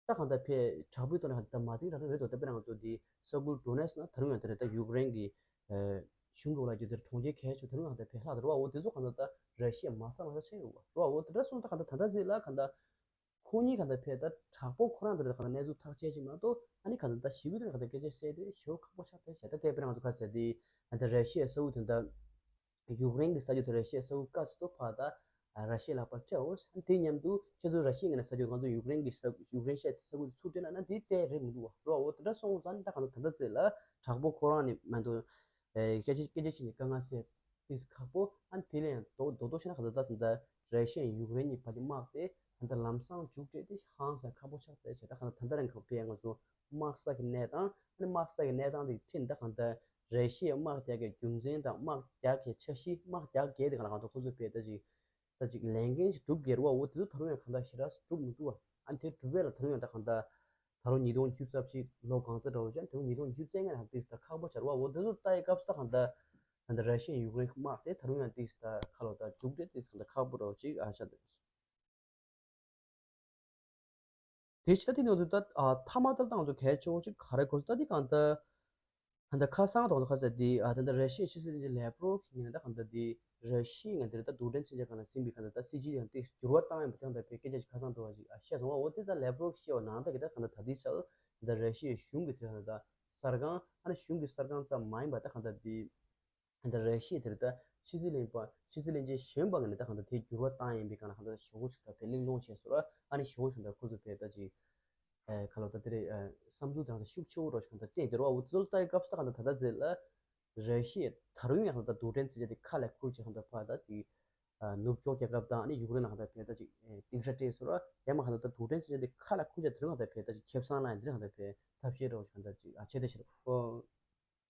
ད་གང་ལྟར་ཕེ་དྲག་པོའི་ཐོག་ནས་གང་ལྟར་མ་འཛིང་རག་རེད་དོ། ད་དཔེར་ན་ང་ཚོ་འདི་ས་ཁུལ་ཌོ་ནེ་སི་ན་ད་རུང་ཡང་དེ་རེད། ད་ཡུཀ་རེན་གྱི་གཞུང་གི་བ་ལ་རྒྱུ་དེར་གྲོང་ཁྱེར་གལ་ཆེ་ད་རུང་གང་ལྟར་ཕེ་ལྷག་དེ་རེད་བ། འོ་དེ་ཚོ་གང་ལྟར་ད་ར་ཤི་ཡ་མ་ས་མ་ས་ཆགས་ཡོད་བ་རེད་བ། འོ་དེ་འདྲ་སོང་ད་གང་ལྟར་ད་ལྟ་ཟེར་ལ་གང་ལྟར་ཁོ་གཉིས་གང་ལྟར་ཕེ་ད་དྲག་པོ་ཁོ་རང་དེ་རེད། ད་གང་ལྟར་གནས་ཚུལ་ཐག་བཅད་ཅིག་མ་གཏོགས་ཨ་ནི་གང་ལྟར་ད་ཞི་བའི་ཐོག་ནས་གང་ལྟར་སྐད་ཆ་བཤད་དེ་ཞེ་པོ་ཁག་པོ་ཆགས་ཐལ་བྱས། ད་དེ་དཔེར་ན་ང་ཚོ་ག་ཚོད་དེ་གང་ལྟར་ར་ཤི་ཡའི་ས་ཁུལ་དེ་འདྲ། ཡུཀ་རེན་གྱི་ས་རྒྱུ་དེ་ར་ཤི་ཡའི་ས་ཁུལ་བཀག་ཚུལ་དུ་ཕར་ད་ར་ཤི་ཡའི་ལག་པར་སྤྲད་འོ། དེ་མཉམ་དུ་ཁྱེད་ཚོ་ར་ཤི་ཡའི་ངོས་ནས་ས་རྒྱུ་ང་ཚོ་ཡུཀ་རེན་གྱི་ས་ཡུཀ་རེན་ཤ་ས་ཁུལ་དེ་ཚུར་སྤྲད་ན་ན་དེ་ལྟས་རེད་མི་འདུག་བ་རོ། འོ་དེ་འདྲ་སོང་ཙང་ད་གང་ལྟར་ད་ལྟ་ཚེ་ལ་དྲག་པོ་ཁོ་རང་ནས་མ་འདུག་སྐད་ཆ་སྐད་ཆ་བྱས་ནས་དཀའ་ངལ་སེལ་ཏིས་ཁག་པོ། ཨ་ནི་དེ་ལས་ཡང་རྡོག་རྡོག་རྡོག་བྱས་ན་གང་ལྟར་ད་ད་ལྟ་ར་ཤི་ཡའི་ཡུཀ་རེན་གཉིས་བར་གྱི་དམག་དེ་ད་ལྟ་ལམ་སང་མཇུག་སྒྲིལ་ཏེ་ཧང་སང་ཁག་པོ་ཆགས་ཏེ་བྱས། ད་གང་ལྟར་ད་ལྟ་རང་གི་བས་ང་ཚོ་དམག་ས་གི་གནས་སྟངས། ཨ་ནི་དམག་ས་གི་གནས་སྟངས་དེ་ཁྲིད་ད་གང་ལྟར་ར་ཤི་ཡའི་དམག་རྒྱག་གི་རྒྱུ་མཚན་དང་དམག་རྒྱག་གི་འཆར་གཞི། དམག་རྒྱག་གི་དེ་གང་ལ་གང་ལྟར་ཁོ་ཚོ་བས་ད་ཅིག་ད་ཅིག་ལས་འགན་ཞིག་སྒྲུབ་དགོས་རེད་བ། འོ་དེ་ཚོ་ད་རུང་ཡང་གང་ལྟར་ཞེ་དྲག་སྒྲུབ་མི་ཐུབ་བ། ཨ་ནི་དེ་སྒྲུབ་པ་ལ་ད་རུང་ཡང་ད་གང་ལྟར་ད་རུང་ཉིས་སྟོང་བཅུ་རྩ་བཞི་ལོ་གང་ཚོད་འདྲ་བོ་ཅན་ད་རུང་ཉིས་སྟོང་བཅུ་རྩ་ལྔ་ནང་དེ་ད་ཁག་པོ་ཆགས་རེད་བ། འོ་དེ་ཚོ་ལྟ་ཡི་སྐབས་སུ་ད་གང་ལྟར་ད་ལྟ་ར་ཤི་ཡ་ཡུཀ་རེན་དམག་དེ་ད་རུང་ཡང་དེ་ད་ཁ་ལོ་ད་མཇུག་སྒྲིལ་དེ་ད་ཁག་པོ་འདྲ་བོ་ཅིག་ཨ་ཆགས་འདུག་དེ་ཕྱི་ད་དེ་ང་ཚོ་ད་ཨ་མཐའ་མ་ད་ལྟ་ང་ཚོ་གལ་ཆེ་བོ་ཅིག་ག་རེ་གོ་ད་དེ་གང་ལྟར་ད་ལྟ་ཁ་སང་དང་ཁ་ས་དེ་ཨ་ད་ལྟ་ར་ཤི་ཡའི་ཕྱི་སྲིད་བློན་ཆེན་ལེབ་རོབ་ཀྱིས་ངས་ད་གང་ལྟར་དེ་ར་ཤི་ཡའི་ང་འདིར་ད་རྡུལ་ཕྲན་མཚོན་ཆ་སྒང་ལ་ཟིན་པའི་གང་ལྟར་ད་སྲིད་ཇུས་ཡང་དེ་འགྱུར་བ་བཏང་ཡོད་པ་དེ་གང་ལྟར་བའི་སྐད་ཆ་ཞིག་ཁ་སང་དུ་བ་ཞིག་ཨ་བཤད་སོང་བ། འོ་དེ་ད་ལེབ་རོབ་ཀྱིས་བཤད་པ་ནང་ལྟར་གྱི་ད་གང་ལྟར་ད་ལྟའི་ཆར་ད་ར་ཤི་ཡའི་གཞུང་གི་དེ་གང་ལྟར་ད་གསར་ཁང་ཨ་ནི་གཞུང་གི་གསར་ཁང་ཙམ་མ་ཡིན་པ་ད་གང་ལྟར་དེ། ད་ར་ཤི་ཡ་དེར་ད་ཕྱི་སྲིད་བློན་པ་ཕྱི་སྲིད་བློན་ཆེན་གཞོན་པ་ངོས་ནས་ད་གང་ལྟར་དེ་འགྱུར་བ་བཏང་ཡིན་པའི་སྒང་ལ་གང་ལྟར་ཞེ་པོ་ཞིག་ད་བས་གླེང་སློང་བྱས་སོང་ར། ཨ་ནི་ཞེ་པོ་ཞིག་ད་ཁོ་ཚོ་བས་ད་ཅིག་ཨ་ག་ལོ་ད་དེ་རེད། ཨ་བསམ་ཚུལ་དེ་གང་ལྟར་ཤུགས་ཆེ་བོ་འདྲ་ཞིག་གང་ལྟར་བསྟན་དེ་ར་བ། འོ་དེ་ཚོ་ལ་ལྟ་ཡི་སྐབས་སུ་ད་གང་ལྟར་ད་ལྟ་ཚེ་ལ་ར་ཤི་ཡ་ད་རུང་ཡང་གང་ལྟར་རྡུལ་ཕྲན་མཚོན་ཆ་དེ་ཁ་ལ་ཁུར་བྱས་གང་ལྟར་ཕར་ད་ཅིག་ཨ་ནུབ་ཕྱོགས་རྒྱལ་ཁབ་དང་ཨ་ནི་ཡུཀ་རེན་ལ་གང་ལྟར་བས་ད་ཅིག་ཨ་སྡིངས་ཆ་སྤྲད་སོང་ར། ཡང་མ་གང་ལྟར་ད་རྡུལ་ཕྲན་མཚོན་ཆ་དེ་ཁ་ལ་ཁུར་བྱས་དེ་རུང་གང་ལྟར་བས་ད་ཅིག་ཁེ་བཟང་ལ་ཡང་དེ་རུང་གང་ལྟར་བས་ཐབས་ཤེས་འདྲ་བོ་ཞིག་གང་ལྟར་ཅིག་ཨ་བྱས་ད་ཕྱིར་ཨོ།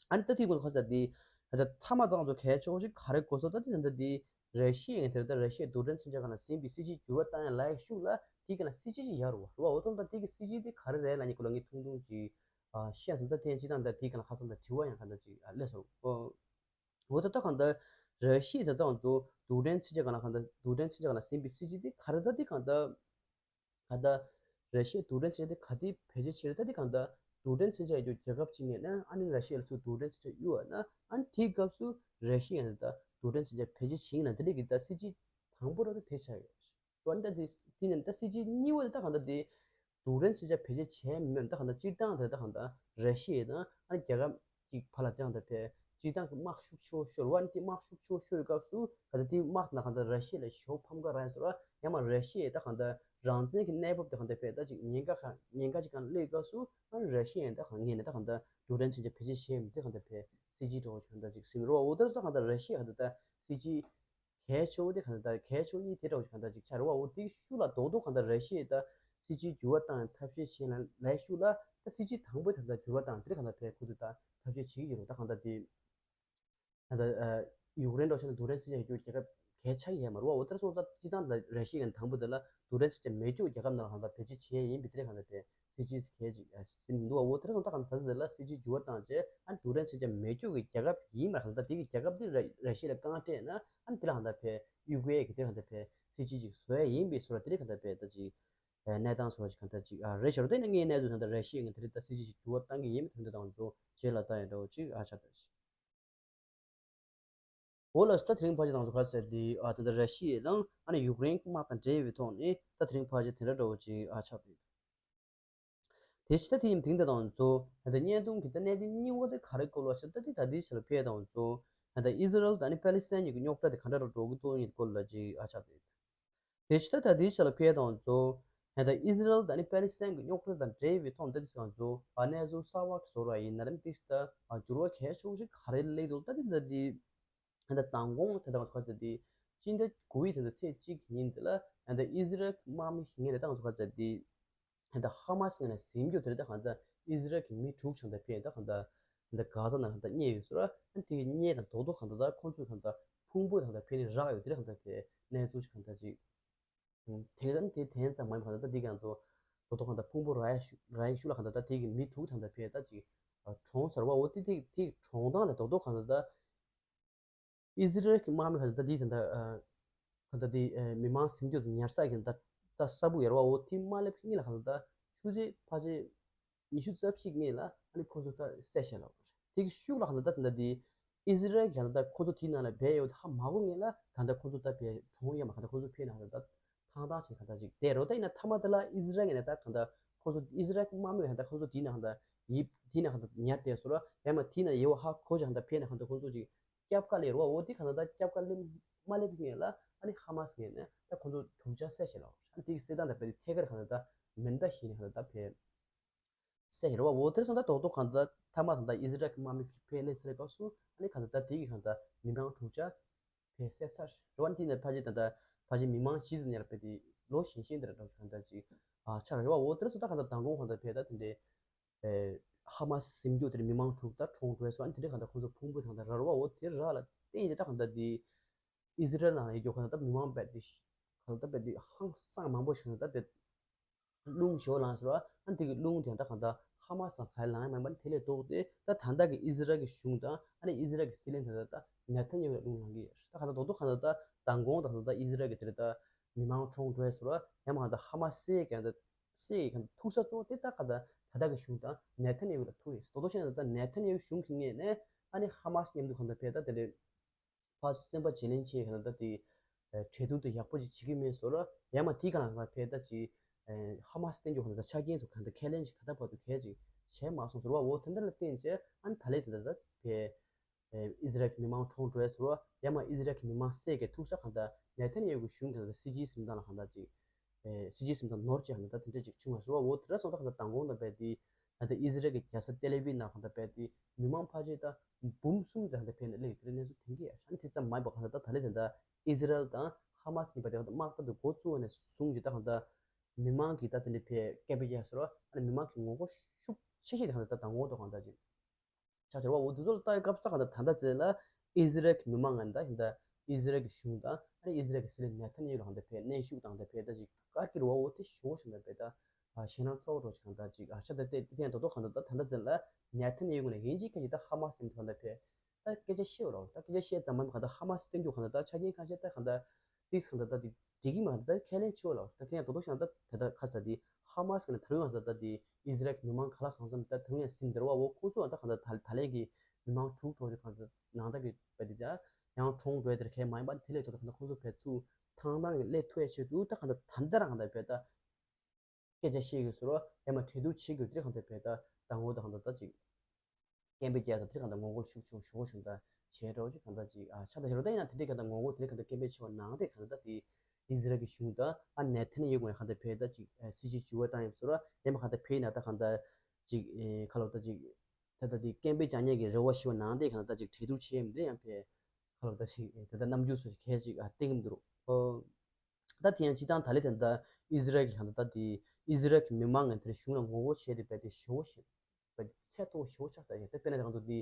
ཨ་ནི་ད་ཐིག་གོ་ཁ་ས་འདི་ད་མཐའ་མ་དང་ཚོ་གལ་ཆེ་བོ་ཞིག་ག་རེ་གོ་ཚོད་ད་འདི་ད་འདི་ར་ཤི་ཡ་དེར་ད་ར་ཤི་ཡའི་རྡུལ་ཕྲན་མཚོན་ཆ་གང་ལ་ཟིན་པའི་སྲིད་ཇུས་འགྱུར་བ་བཏང་ཡ་ལ་ཡག་ཤུགས་ལ་དེ་ག་ན་སྲིད་ཇུས་ཅིག་ཡར་རུ་བ་རུ་བ། འོ་ཙམ་ད་དེ་གི་སྲིད་ཇུས་དེ་ག་རེ་རེད་ལ་ནི་གོ་ལ་ངས་ཐུང་ཐུང་ཅིག་ཨ་བཤད་སོང་། ད་དེ་ཅི་དང་ད་དེ་ག་ན་ཁ་སང་ད་དྲི་བ་ཡང་ག་ད་ཅིག་ཨ་སླེབས་སོང་། འོ་ད་ད་གང་ད་ར་ཤི་ཡ་ད་ད་ང་ཚོ་རྡུལ་ཕྲན་མཚོན་ཆ་གང་ལ་གང་ད་རྡུལ་ཕྲན་མཚོན་ཆ་གང་ལ་ཟིན་པའི་སྲིད་ཇུས་དེ་ག་རེ་ད་དེ་གང་ད། ད་ལྟ་ར་ཤི་ཡའི་རྡུལ་ཕྲན་མཚོན་ཆ་དེ་ག་དུས་བེད་སྤྱོད་བྱེད་རེད། ད་དེ་གང་ལྟར་རྡུལ་ཕྲན་མཚོན་ཆ་ཡོད་རྒྱུ་རྒྱལ་ཁབ་ཅིག་ངེས་ན་ཨ་ནི་ར་ཤི་ཡ་ལ་ཚུར་རྡུལ་ཕྲན་མཚོན་ཆ་གཡུག་བ་ན་ཨ་ནི་དེའི་སྐབས་སུ་ར་ཤི་ཡ་ལ་ད་རྡུལ་ཕྲན་མཚོན་ཆ་བེད་སྤྱོད་བྱེད་ཀྱི་ན་དེ་འདྲ་གི་ད་སྲིད་ཇུས་དང་པོ་ར་ད་དེ་ཆགས་ཡོད། འོན་ཏེ་དེ་དེ་ནས་ད་སྲིད་ཇུས་གཉིས་པ་དེ་ད་གང་ལྟར་དེ་རྡུལ་ཕྲན་མཚོན་ཆ་བེད་སྤྱོད་བྱས་མིན་ད་གང་ལྟར་སྤྱིར་བཏང་དེ་ད་གང་ལྟར་ར་ཤི་ཡ་དང་ཨ་ནི་རྒྱལ་ཁབ་ཅིག་བར་ལ་དེ་ཡང་ད་ཕེ་སྤྱིར་བཏང་གི་དམག་ཤུགས་ཆེ་བོ་ཤོར་བ་ནི་དེ་དམག་ཤུགས་ཆེ་བོ་ཤོར་བའི་སྐབས་སུ་ག་ད་དེ་དམག་ནང་གང་ད་ར་ཤི་ཡ་ལ་ཞེ་པོ་ཕམ་ཁ་རག་ཡིན་ཟེར་བ། ཡང་མ་ར་ཤི་ཡ་ད་གང་ད་རང་བཙན་གྱི་གནས་བབ་དེ་གང་ད་ཕེ་ད་ཅིག་ཉེན་ཁ་གང་ཉེན་ཁ་ཅིག་གང་སླེབས་སྐབས་སུ་ཨ་ར་ཤི་ཡ་ད་གང་ངེས་ནས་ད་གང་ད་རྡུལ་ཕྲན་མཚོན་ཆ་བེད་སྤྱོད་བྱས་མི་དེ་གང་ད་ཕེ་སྲིད་ཇུས་འདྲ་བོ་ཅིག་གང་ད་ཅིག་སེམས་རོ་འོ་ད་ད་གང་ད་ར་ཤི་ཡ་གང་ད་ད་སྲིད་ཇུས། གལ་ཆེ་བོ་དེ་གང་ལྟར་གལ་ཆེ་བོ་གཉིས་དེ་འདྲ་བོ་ཞིག་གང་ལྟར་ཅིག་ཆགས་རེད་བ། འོ་དེའི་ཤུགས་ལ་རྡོག་རྡོག་གང་ལྟར་ར་ཤི་ཡས་ད་སྲིད་ཇུས་འགྱུར་བ་བཏང་ཡང་ཐབས་ཤེས་བྱེད་ལ་ལའི་ཤུགས་ལ་ད་སྲིད་ཇུས་དང་པོ་དེ་གང་ལྟར་འགྱུར་བ་བཏང་དེ་གང་ལྟར་བས་ཁོ་ཚོས་ད་ཐབས་ཤེས་བྱེད་ཀྱི་ཡོད་རེད། ད་གང་ལྟར་དེ་གང་ལྟར་ཡུཀ་རེན་འདྲ་བོ་ཞིག་ལ་རྡུལ་ཕྲན་མཚོན་ཆ་ཡོད་རྒྱུ་རྒྱལ་ཁབ་གལ་ཆགས་ཀྱི་ཡོད་མ་རེད་བ། འོ་དེར་སོང་ཙང་སྤྱིར་བཏང་ད་ར་ཤི་ཡ་གི་དང་པོ་དེ་ལ་རྡུལ་ཕྲན་མཚོན་ཆ་མེད་རྒྱུ་རྒྱལ་ཁབ་ནང་ལ་གང་ལྟར་བེད་སྤྱོད་བྱེད་ཡས་ཡིན་པའི་དེ་གང་ལྟར་བས། སྲིད་ཇུས་གལ་ཅིག་ཟིན་མི་འདུག་བ། འོ་དེ་ཚོ་ད་གང་ལྟར་ཟེར་ལ་སྲིད་ཇུས་འགྱུར་བ་བཏང་རྗེས་ཨ་ནི་རྡུལ་ཕྲན་མཚོན་ཆ་མེད་རྒྱུ་གི་རྒྱལ་ཁབ་ཡིན་མ་གང་ལྟར་དེ་གི་རྒྱལ་ཁབ་དེ་ར་ར་ཤི་ཡ་ལ་རྐང་སྤྲད་ན་ཨ་ནི་དེ་ལ་གང་ལྟར་ཕེ་གཡུག་ཡས་ཀྱི་དེ་གང་ལྟར་ཕེ་སྲིད་ཇུས་ཅིག་བཟོ་ཡས་ཡིན་པའི་བཟོ་ལ་དེ་རིགས་གང་ལྟར་ཕེ་ད་ཅིག་གནས་སྟངས་བཟོ་ལ་ཅིག་གང་ལྟར་ཅིག་རེད་ཤག་རོ། དེ་ནས་ངའི་གནས་ཚུལ་གང་ལྟར་ར་ཤི་ཡ་ངས་དེ་རིགས་ད་སྲིད་ཇུས་ཅིག་འགྱུར་བ་བཏང་གི་ཡིན་མིན་དེ་འདྲ་དང་ཚོ་རྗེས་ལ་ལྟ་ཡ་འདྲ་བོ་ཅིག་ཨ་ཆགས་ད་ཅིག་འོ་ལགས་སོ། ད་དེ་རིང་ཕལ་ཆེར་དང་ཚོ་ག་ཟེར་དེ་ཨ་ད་ལྟ་ར་ཤི་ཡ་དང་ཨ་ནི་ཡུཀ་རེན་དམག་དང་འབྲེལ་བའི་ཐོག་ནས་ད་དེ་རིང་ཕལ་ཆེར་དེ་འདྲ་འདྲ་བོ་ཅིག་ཨ་ཆགས་འདུག་དེ་ཕྱི་ད་དེ་ཡིན་དེང་ད་དང་ཚོ་ད་ལྟ་བརྙན་ཐུང་གི་ད་གནད་དོན་གཉིས་པ་དེ་ག་རེ་སྐོར་ལ་ཆ་ད་དེ་ད་དེའི་ཆ་ལ་ཕེ་དང་ཚོ་ད་ལྟ་ཨི་ཟི་རལ་དང་ཨ་ནི་པེ་ལི་སི་ཐན་གཉིས་ཀྱི་རྙོག་དྲ་དེ་ག་འདྲ་རུ་འགྲོ་གི་འདུག་ཡིན་སྐོར་ལ་ཅིག་ཨ་ཆགས་འདུག་དེ་ཕྱི་ད་ད་དེའི་ཆ་ལ་ཕེ་དང་ཚོ་ད་ལྟ་ཨི་ཟི་རལ་དང་ཨ་ནི་པེ་ལི་སི་ཐན་གྱི་རྙོག་དྲ་དང་འབྲེལ་བའི་ཐོག་ད་དེ་དང་ཚོ་ཨ་གནས་ཚུལ་གསར་བ་བཟོ་ར་ཡིན་ན་རིམ་དེ་ད་ཨ་འགྱུར་བ་གལ་ཆེ་བོ་ཞིག་ག་རེ་སླེབས་འདུག་ད་དེ་ད་དེ། ད་ལྟ་མདང་དགོང་དེ་དང་ཁ་ཚ་དེ་སྤྱི་ཟླ་དགུ་པའི་དེ་ཚོ་ཚེས་གཅིག་ཉིན་དེ་ལ་ ཨ་ད་ཨི་ཟི་རལ་དམག་མི་ངོས་ནས་ད་ང་ཚོ་ག་ཚོད་དེ་ཨ་ད་ཧ་མ་སི་ངོས་ནས་ཟིན་རྒྱུ་དེ་རེད། ད་གང་ལྟར་ཨི་ཟི་རལ་གྱི་མི་དྲུག་ཆང་ད་ཕེ་ད་གང་ལྟར་ཨ་ད་གྷ་ཛ་ནང་གང་ལྟར་རྙེད་ཡོད་ཟེར་བ། ཨ་དེ་གི་རྙེད་དང་རྡོག་རྡོག་གང་ལྟར་ད་ཁོང་ཚོས་གང་ལྟར་ཕུང་པོ་གང་ལྟར་ཕེ་ནས་རག་ཡོད་དེ་རེད། གང་ལྟར་ཕེ་གནས་ཚུལ་གང་ལྟར་ཅིག་དེང་སང་དེ་དེང་ཙམ་མ་ཡིན་པ་ད་ལྟ་འདི་གང་ཚོ་དོ་དོ་གང་ལྟར་ཕུང་པོ་ར་ཡ་ཤུ་ར་ཡ་ཤུ་ལ་གང་ལྟར་ད་དེ་གི་མི་དྲུག་གང་ལྟར་ཕེ་ད་ཅིག་གྲོངས་ཟེར་བ། འོ་དེ་དེ་དེ་གྲོངས་སྟངས་ལ་དོ་དོ་གང་ལྟར་ད་ཨི་ཟི་རལ་གྱི་དམག་མི་གང་ལྟར་ད་འདི་གང་ལྟར་གང་ལྟར་དེ་མི་མང་སིམ་རྒྱུ་དང་ཉར་ས་གང་ལྟར་ད་ས་བུ་ཡར་བ་འོ་དེ་མ་སླེབས་ཁེ་ཉིན་ལ་གང་ལྟར་ཆུ་ཚོད་ཕལ་ཆེར་ཉི་ཤུ་རྩ་གཅིག་སྔོན་ལ་ཨ་ནི་ཁོ་ཚོ་ད་བསད་བཞག་ལ། དེ་གི་ཤུགས་ལ་གང་ལྟར་ད་དེ་འདྲ་དེ་ཨི་ཟི་རལ་གྱི་གང་ལྟར་ཁོ་ཚོ་དེའི་ནང་ལ་བསྡད་ཡོད་ཧ་མ་གོ་སྔོན་ལ་གང་ལྟར་ཁོ་ཚོ་ད་བསད་གྲོངས་ཡོད་མ་གང་ལྟར་ཁོ་ཚོ་ཕེ་ན་གང་ལྟར་ད་ཐང་ཐང་བྱས་གང་ལྟར་ཅིག་བསྡད་རོ། ད་ཡིན་ན་མཐའ་མ་དེ་ལ་ཨི་ཟི་རལ་གྱི་ནས་ད་གང་ལྟར་ཁོ་ཚོ་ཨི་ཟི་རལ་དམག་མི་གང་ལྟར་ཁོ་ཚོ་དེའི་ནང་གང་ལྟར་ཡིབ་དེའི་ནང་གང་ལྟར་ཉར་བསྡད་སོང་ར། ཡང་མ་དེའི་ནང་ཡོད་ཧ་གོ་ཅིག་གང་ལྟར་ཕེ་ན་གང་ལྟར་ཁོ་ཚོ་ཅིག་སྐྱབས་ཁ་སླེབས་རོ། འོ་དེ་གང་ལྟར་ད་སྐྱབས་ཁ་སླེབས་མ་སླེབས་སྔོན་ལ་ཨ་ནི་ཧ་མ་སི་ངོས་ནས་ད་ཁོ་ཚོ་དྲུག་ཅུ་བསད་བཞག་ལ། ཨ་ནི་དེ་གི་བསད་སྟངས་དང་བསྡད་དེ་ཐད་ཀར་གང་ལྟར་ད་མེ་མདའ་བཞག་ནས་གང་ལྟར་ད་ཕེ་བསད་ཡོད་རེད་བ། འོ་དེར་སོང་ད་རྡོག་རྡོག་གང་ལྟར་མཐའ་མ་གང་ལྟར་ཨི་ཟི་རལ་གྱི་དམག་མི་ཕེ་སླེབས་ཚར་སྐབས་སུ་ཨ་ནི་གང་ལྟར་ད་དེ་གི་གང་ལྟར་མི་མང་དྲུག་ཅུ་ཕེ་བསད་ཚར་རེད་བ། དེ་ནས་ཕལ་ཆེར་ད་ལྟ་ཕལ་ཆེར་མི་མང་བཞི་ཙམ་ཡར་ཕེ་དེ་ལོ་གཞོན་གཞོན་དེ་འདྲ་འདྲ་བོ་གང་ལྟར་ཅིག་ཨ་ཆགས་རེད་བ། འོ་དེར་སོང་ད་གང་ལྟར་མདང་དགོང་གང་ལྟར་ཕེ་ད་དེ་འདྲའི་ཨེ་ཧ་མ་སི་ཟིན་རྒྱུ་དེར་མི་མང་དྲུག་ད་གྲོངས་འགྲོ་སོང་། ཨ་ནི་དེ་འདྲའི་གང་ལྟར་ཁོང་ཚོ་ཕུང་པོ་གང་ལྟར་རག་རེད་བ། འོ་དེ་རག་ལ་བརྟེན་ཏེ་ད་གང་ལྟར་དེ་ཨི་ཟི་རལ་ནང་ཡོད་རྒྱུ་གང་ལྟར་མི་མང་རྦད་དེ་གང་ལྟར་རྦད་དེ་ཧང་སང་མང་པོ་ཞིག་གང་ལྟར་རྦད་རླུང་ཞོ་ལངས་ཟེར་བ། ཨ་ནི་དེ་གི་རླུང་དེ་ད་གང་ལྟར་ཧ་མ་སི་ལ་ག་རེ་ལངས་ཡ་མིན་པ་ནི་དེ་ལས་ལྡོག་སྟེ་ད་ད་ལྟ་གི་ཨི་ཟི་རལ་གྱི་གཞུང་དང་ཨ་ནི་ཨི་ཟི་རལ་གྱི་སྲིད་བློན་དེ་ད་ད་ནེ་ཐན་ཡ་ཧུ་ལ་རླུང་ལངས་ཀྱི་ཡོད། ད་གང་ལྟར་རྡོག་རྡོག་གང་ལྟར་ད་མདང་དགོང་ད་གང་ལྟར་ཨི་ཟི་རལ་གྱི་དེ་རེད་ད་མི་མང་གྲོངས་འགྲོ་ཡ་ཟེར་བ། ཡང་མ་གང་ལྟར་ཧ་མ་སི་གང་ལྟར་སི་གང་ལྟར་ཐུག་ས་གཙོ་བོ་དེ་ད་གང་ལྟར་ད་ལྟ་གི་གཞུང་དང་ནེ་ཐན་ཡ་ཧུ་ལ་ཐུག་ཡོད། རྡོག་རྡོག་བཤད་ན་ད་ནེ་ཐན་ཡ་ཧུ་གཞུང་གི་ངོས་ནས་ཨ་ནི་ཧ་མ་སི་མཉམ་དུ་གང་ལྟར་ཕེ་ད་དེ་རེད། ཕར་སེམས་པ་བརྗེ་ལེན་བྱེད་གང་ལྟར་དེ་གྲོས་བསྡུར་དེ་ཡག་པོ་ཅིག་བྱེད་ཀྱི་མེད་ཟེར་ར། ཡང་མ་དེའི་སྒང་ལ་ཕེ་ད་ཅིག་ཧ་མ་སི་བསྟན་རྒྱུ་གང་ལྟར་ཆ་རྐྱེན་དུ་གང་ལྟར་ཁས་ལེན་ཅིག་ད་ལྟ་བར་དུ་གལ་ཅིག་བྱས་མ་སོང་ཟེར་བ། འོ་དེ་འདྲ་ལ་བརྟེན་བྱས་ཨ་ནི་ད་ལས་དེ་འདྲ་ད་ཕེ་ཨི་ཟི་རལ་གྱི་མི་མང་གྲོངས་འགྲོ་ཡ་ཟེར་བ། ཡང་མ་ཨི་ཟི་རལ་གྱི་མི་མང་བསད་ཀྱི་ཐུག་ས་གང་ལྟར་ནེ་ཐན་ཡ་ཧུ་གི་གཞུང་གི་ནང་ལ་སྲིད་སྤྱིའི་གཟིམ་ཐང་ལ་གང་ལྟར་ཅིག་ཨེ་སྲིད་སྤྱིའི་གཟིམ་ཐང་ནོར་བཅས་ཧ་ལ་ད་དེ་འདྲ་ཅིག་བྱུང་བ་ཞུ་བ། འོ་དེ་འདྲ་སོང་ད་གང་ལྟར་མདང་དགོང་དང་རྦད་དེ་ད་ལྟ་ཨི་ཟི་རལ་གྱི་རྒྱལ་ས་ཏེལ་ཨ་བིབ་ནང་གང་ལྟར་རྦད་དེ་མི་མང་ཕལ་ཆེར་ད་འབུམ་གསུམ་དང་ད་ཕེབས་ནས་སླེབས་ཡོད་དེ་འདྲ་གནས་ཚུལ་ཐོན་གྱི་ཡོད། ཨ་ནི་དེ་ཙམ་མ་ཡིན་པ་གང་ལྟར་ད་ད་ལས་དེ་འདྲ་ཨི་ཟི་རལ་དང་ཧ་མ་སི་གཉིས་པ་དེ་གང་ལྟར་དམག་འཐབ་དེ་འགོ་བཙུགས་ནས་བཟུང་ཅིག་ད་གང་ལྟར་མི་མང་གིས་ད་དེ་འདྲ་ཕེབས་སྐད་འབོད་རྒྱག་ཟེར་བ། ཨ་ནི་མི་མང་གི་ངོ་རྒོལ་ཤུགས་ཆེ་ཤོས་དེ་གང་ལྟར་ད་མདང་དགོང་དང་གང་ལྟར་ཅིག་ཆགས་ཀྱི་རེད་བ། འོ་དེ་ཚོ་ལ་ལྟ་བའི་སྐབས་སུ་ད་གང་ལྟར་ད་ལྟ་ཚེ་ལ་ཨི་ཟི་རལ་གྱི་མི་མང་ང་ད་ཧིན་ད་ཨི་ཟི་རལ་གྱི་གཞུང་དང་ཨ་ནི་ཨི་ཟི་རལ་གྱི་སྲིད་བློན་ནེ་ཐན་ཡ་ཧུ་ལ་གང་ལྟར་ཕེབས་གནོན་ཤུགས་དང་ད་ཕེབས་ད་ཅིག་བཀར་གྱི་རེད་བ། འོ་དེ་ཞོ་ཞིག་ད་ཕེབས་ད་ཞེད་སྣང་ཚ་བོ་འགྲོ་ཅིག་གང་ལྟར་ཅིག་ཨ་ཆ་ད་དེ་དེ་ཡང་ད་དོ་གང་ལྟར་ད་ད་ལྟ་ཚེ་ལ་ནེ་ཐན་ཡ་ཧུ་ང་ཡིན་གཅིག་ཁ་ཅིག་ད་ཧ་མ་སི་མཉམ་དུ་གང་ལྟར་ཕེབས་ད་སྐད་ཆ་བཤད་རོགས། ད་སྐད་ཆ་བཤད་ཙམ་མ་གང་ལྟར་ཧ་མ་སི་བསྟན་རྒྱུ་གང་ལྟར་ཆ་རྐྱེན་ཁ་ཤས་ད་གང་ལྟར་ཏིག་གང་ལྟར་ད་ཅིག་འགྲིག་གི་མ་རེད། ད་ཁས་ལེན་ཆེ་བ་ལ་ད་ཁས་ལེན་རྡོག་རྡོག་བྱས་ན་ད་ད་ད་ཁ་ཚ་དེ་ཧ་མ་སི་གི་ནས་ད་རུང་ཡང་ད་ད་དེ་ཨི་ཟི་རལ་གྱི་མི་མང་ག་ལ་གང་འཚམ་ད་ད་རུང་ཡང་ཟིན་བསྡད་རེད་བ། འོ་ཁོང་ཚོ་ཡང་ད་གང་ད་ད་ད་ལན་གྱི་མི་མང་དྲུག་གྲོངས་ཏེ་གང་ད་ནང་ད་གི་བས་དེ་ད་ཡང་གྲོངས་འགྲོ་ཡ་དེར་གས་མ་ཡིན་པ་དེ་ལས་ད་ད་གང་ད་ཁོང་ཚོ་བས་ཚུར་ཐང་ཐང་གི་སླེབས་ཐུབ་ཡ་ཆེད་དུ་ད་གང་ད་ད་ད་རང་གང་ད་བས་ད། སྐད་ཆ་བཤད་དགོས་ཟེར་བ། ཡང་མ་གྲོས་བསྡུར་བྱེད་དགོས་དེ་གང་ལྟར་བས་ད་དང་པོ་དང་གང་ལྟར་ད་ཅིག་སྐད་འབོད་རྒྱག་ས་དེ་གང་ལྟར་ངོ་རྒོལ་ཤུགས་ཆེ་ཤོས་གང་ལྟར་བྱས་འགྲོ་ཅིག་གང་ལྟར་ཅིག་ཨ་ཆ་ད་ཞེ་རོ་ད་ཡིན་ན་དེ་འདྲའི་གང་ལྟར་ངོ་རྒོལ་དེ་གང་ལྟར་སྐད་འབོད་ཆེ་བ་ནང་དེ་གང་ལྟར་དེ་ཨི་ཟི་རལ་གྱི་གཞུང་དང་ཨ་ནེ་ཐན་ཡ་ཧུ་ངོས་གང་ལྟར་བས་ད་ཅིག་སྲིད་ཇུས་བྱུས་བ་བཏང་ཡོད་ཟེར་བ། ཡང་མ་གང་ལྟར་བས་ན་ད་གང་ལྟར་ཅིག་ཁ་ལོ་ད་ཅིག་ད་ལྟ་དེ་སྐད་འབོད་རྒྱག་མཁན་གྱི་རེ་བ་ཞུ་བ་ནང་དེ་གང་ལྟར་ཅིག་གྲོས་བསྡུར་བྱས་མི་འདྲ་ཡང་བས་ཁ་ལོ་ད་ཅིག་ད་ལྟ་རྣམ་འགྱུར་སོགས་ཀྱི་ཁས་ཅིག་ཨ་བསྟན་གྱི་མི་འདུག་རོ། ད་དེ་ཡང་སྤྱི་བཏང་ད་ལེ་དེ་འདྲ་ཨི་ཟི་རལ་གྱི་གང་ལྟར་ད་དེ་ཨི་ཟི་རལ་གྱི་མི་མང་ངན་དེ་གཞུང་ལ་ངོ་རྒོལ་བྱས་ཏེ་བས་ཏེ་ཞེ་བོ་ཞེ་བས་ཚད་མཐོ་བོ་ཞེ་བོ་ཆགས་ད་ཡོད། ད་དཔེར་ན་དེ་གང་དུ་དེ་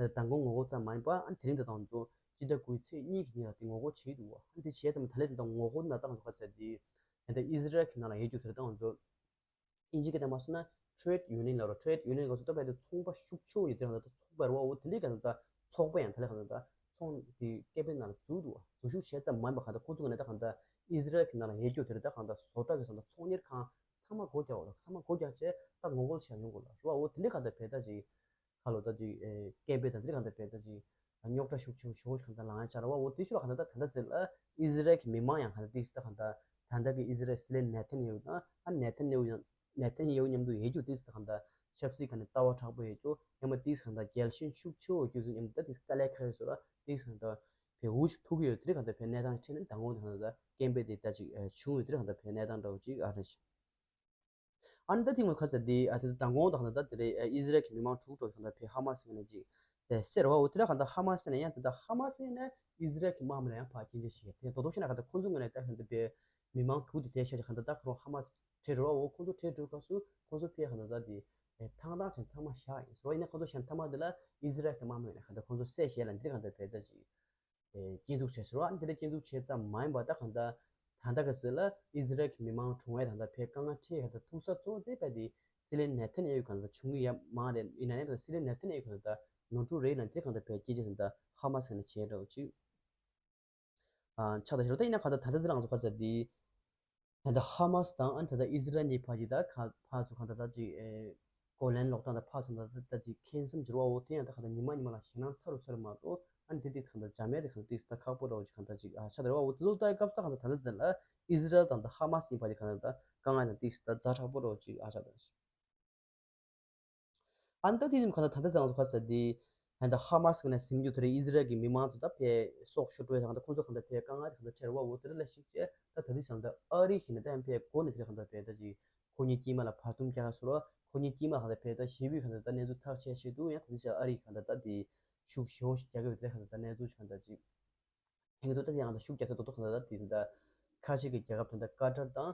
མདང་དགོང་ངོ་རྒོལ་ཙམ་མ་ཡིན་པ་ཨ་ནི་དེ་རིང་དེ་དང་དུ་སྤྱི་ཟླ་དགུའི་ཚེས་གཉིས་ཀྱི་ཉིན་ལ་དེ་ངོ་རྒོལ་བྱས་འདུག་བ། ཨ་ནི་དེ་བྱས་ཙམ་ད་ལེ་དེ་འདྲ་ངོ་རྒོལ་ན་ད་གང་དུ་ག་ཟེར་དེ་ད་ཨི་ཟི་རལ་གྱི་ནང་ལ་ཡོད་རྒྱུ་དེ་རེད། ད་གང་དུ་ཨིན་ཇི་སྐད་དང་མ་སོང་ན་ཊེ་རེད་ཡུ་ནི་ཡན་ལབ་རོ། ཊེ་རེད་ཡུ་ནི་ཡན་ག་ཚོད་ད་བས་ཏེ་ཚོང་པ་ཤུགས་ཆེ་བོ་ཡོད་དེ་གང་ལྟར་ཚོགས་པ་རེད་བ། འོ་དེ་འདྲའི་གང་ལྟར་ཚོགས་པ་ཡང་ད་ལེ་གང་ལྟར་ཚོང་དེ་སྐད་འབོད་ནང་ལ་འཛུལ་འདུག་བ། འཛུལ་ཞུགས་བྱས་ཙམ་མ་ཡིན་པ་གང་ལྟར་ཁོ་ཚོ་ག་ནས་ད་གང་ལྟར་ཨི་ཟི་རལ་གྱི་ནང་ལ་ཡོད་རྒྱུ་དེ་རེད། ད་གང་ལྟར་བཟོ་གྲྭ་གི་ཚོང་ཚོང་གཉེར་ཁང་ཚང་མ་སྒོ་རྒྱག་འོ་ཚང་མ་སྒོ་རྒྱག་བྱས་ད་ངོ་རྒོལ་བྱས་ཡོང་དགོས་ལ་ཞུ་བ། འོ་དེ་འདྲའི་གང་ལྟར་བས་ད་ཅིག་ཁ་ལོ་ད་ཅིག་ཨེ་སྐད་འབོད་དང་དེ་གང་ལྟར་བས་ད་ཅིག་རྙོག་དྲ་ཤུགས་ཆེ་ཤོས་གང་ལྟར་ལངས་ཡ་ཆགས་ར་བ། འོ་དེ་ཤུ་ལ་གང་ལྟར་ད་ད་ལྟ་ཚེ་ལ་ཨི་ཟི་རལ་གྱི་མི་མང་ཡང་གང་ལྟར་ཏིག་ད་གང་ལྟར་ད་ལྟ་གི་ཨི་ཟི་རལ་སྲིད་བློན་ནེ་ཐན་ཡ་ཧུ་དང་ཨ་ནེ་ཐན་ཡ་ཧུ་ཡང་ནེ་ཐན་ཡ་ཧུ་མཉམ་དུ་ཡོད་རྒྱུ་ཏིག་ད་གང་ལྟར་ཆབ་སྲིད་གང་ལྟར་ལྟ་བ་དྲག་པོ་ཡོད་རྒྱུ། ཡང་མ་ཏིག་གང་ལྟར་རྒྱལ་ཞེན་ཤུགས་ཆེ་བོ་རྒྱུ་ཚོ་མཉམ་དུ་ད་ཏིག་དཀའ་ལས་ཁག་ཡོད་ཟེར་བ། ཏིག་གང་ལྟར་བས་འུ་ཅིག་ཐུག་གི་ཡོད། དེ་རིགས་གང་ལྟར་བས་གནས་སྟངས་ཁྲིད་ནས་མདང་དགོང་དེ་གང་ལྟར་སྐད་འབོད་དེ་ད་ཅིག་བྱུང་ཡོད། དེ་རིགས་གང་ལྟར་བས་གནས་སྟངས་འདྲ་བོ་ཅིག་ཨ་རེད། ཨ་ནི་ད་ཐེངས་མ་ཁ་ཚ་འདི་ཨ་དེ་མདང་དགོང་དང་ད་ལྟ་དེ་རེད། ཨི་ཟི་རལ་གྱི་མི་མང་དྲུག་གྲོངས་གང་ལྟར་བས་ཧ་མ་སི་ངོས་ནས་ཅིག་དེ་ཟེར་བ། འོ་དེ་ལ་གང་ལྟར་ཧ་མ་སི་ནས་ཡང་དེ་ལྟར་ཧ་མ་སི་ནས་ཨི་ཟི་རལ་གྱི་དམག་མི་ལ་ཡང་ཕར་སྐྱོན་བརྗོད་བྱས། དེ་རྡོག་རྡོག་བཤད་ན་གང་ལྟར་ཁོང་ཚོའི་ངོས་ནས་ད་གང་ལྟར་བས་ མི་མང་དྲུག་དེ་དེ་ཤ་ཆ་ག་འདྲ་ད་ཁོ་རང་ཧ་མ་སི་ཁྲལ་རོ་འོ་ཁོང་ཚོ་ཁྲལ་འགྲོ་སྐབས་སུ་ཁོང་ཚོ་ཕེ་ག་འདྲ་ད་དེ་ཐང་ཐང་ཆེན་ཚང་མ་བཞག་ཡིན་སོ་ཡིན་ན་ཁོང་ཚོ་གཞན་ཐ་མ་དེ་ལ་ཨི་ཟི་རལ་དེ་དམག་མི་ཡིན་ན་ག་འདྲ་ཁོང་ཚོ་བསད་བཞག་ལ་འདིར་ག་འདྲ་ཕེ་ད་ཅིག་སྐྱོན་འཛུགས་བྱས་ཟེར་བ། ཨ་ནི་དེ་འདྲ་སྐྱོན་འཛུགས་བྱས་ཙམ་མ་ཡིན་པ་ད་གང་ལྟར་ད་ལྟ་ག་ཟེར་ལ་ཨི་ཟི་རལ་གྱི་མི་མང་གྲོངས་ཡས་ད་ལྟ་ཕའི་དཀའ་ངལ་འཕྲད་ཡས་ད་ཐུག་ས་གཙོ་བོ་དེ་བས་དེ་སི་ལི་ནེ་ཐན་ཡ་ཧུ་གང་ལྟར་ཆུང་གི་ཡ་མང་རེད། ཡིན་ན་ནས་ད་སི་ལི་ནེ་ཐན་ཡ་ཧུ་གང་ལྟར་ནོར་འཁྲུལ་རེད་ལ་དེ་གང་ལྟར་ཕའི་སྐྱེ་རྒྱུ་ད་ལྟ་ཧ་མ་སི་ག་ནས་བྱས་འདྲ་བོ་ཅིག་ཆགས་ད་ཞེ་རོ། ད་ཡིན་ན་གང་ལྟར་ད་ལྟ་དེ་རང་ཚོ་ག་ཟེར་དེ། ད་ལྟ་ཧ་མ་སི་དང་ཨ་ནི་ད་ལྟ་ཨི་ཟི་རལ་གཉིས་བར་གྱི་ད་ཁ་ཕར་ཚུར་གང་ལྟར་ད་ཅིག་ཨེ་གོ་ལན་སློག་སྟངས་ད་ཕར་ཚུར་ད་ད་ཅིག་ཁེངས་སེམས་འགྱུར་བ་འོ་དེ་ཡང་ད་གང་ལྟར་ཉི་མ་ཉི་མ་ལ་ཞེད་སྣང་ཚ་རུ་ཚ་རུ་མ་གཏོགས་ཨ་ནི་དེ་ཏིག་གང་ལྟར་འཇམ་ཡས་དེ་གང་ལྟར་ཏིག་ད་ཁག་པོ་རོ་ཅིག་གང་ལྟར་ཅིག་ཨ་ཆགས་ད་རེད་བ། འོ་དེ་ཚོ་ལྟ་སྐབས་ད་གང་ལྟར་ད་ལྟ་ཟེར་ལ་ཨི་ཟི་རལ་དང་ད་ཧ་མ་སི་གཉིས་བར་གྱི་གང་ལྟར་ད་དཀའ་ངལ་ད་ཏིག་ད་ཛ་དྲག་པོ་རོ་ཅིག་ཨ་ཆགས་ད། ཨ་ནི་ད་དེ་བཞིན་གང་ལྟར་ད་ལྟ་ཟེར་ང་ཚོ་ག་ཟེར་དེ། ད་ལྟ་ཧ་མ་སི་ནས་ཟིན་རྒྱུ་དེ་རེད། ཨི་ཟི་རལ་གྱི་མི་མང་ཚོ་ད་ཕའི་སྲོག་ཤོར་སྤྲོད་དང་ད་ཁོང་ཚོ་གང་ལྟར་ཕའི་དཀའ་ངལ་གང་ལྟར་འཕྲད་རེད་བ། འོ་དེ་རེད་ལ་ཞིག་བྱས་ད་ད་དེ་བཞིན་ད་ཨ་རི་གི་ནས་ད་ཡང་ཕའི་སྒོ་ནས་དེ་གང་ལྟར་ཕའི་ད་ཅིག་ཁོ་གཉིས་དཀྱིལ་མ་ལ་བར་འདུམ་རྒྱག་ག་ཟེར་རོ། ཁོ་གཉིས་དཀྱིལ་མ་གང་ལྟར་ཕའི་ད་ཞི་བའི་གང་ལྟར་ད་གནས་ཚུལ་ཐག་བཅད་ཆེད་དུ་ཡང་ད་དེ་བཞིན་ཨ་རི་གང་ལྟར་ད་དེ་ཤུགས་ཞེ་པོ་ཞིག་རྒྱག་གི་ཡོད་དེ་གང་ལྟར་གནས་ཚུལ་ཞིག་གང་ལྟར་ཅིག་ཐེངས་དུ་ད་ཡང་ད་ཤུགས་རྒྱག་ས་ཏོག་ཏོག་གང་ལྟར་ད་དེ་ད་ཁ་ཤས་ཀྱི་རྒྱལ་ཁབ་ད་ད་ཀ་ཏར་དང་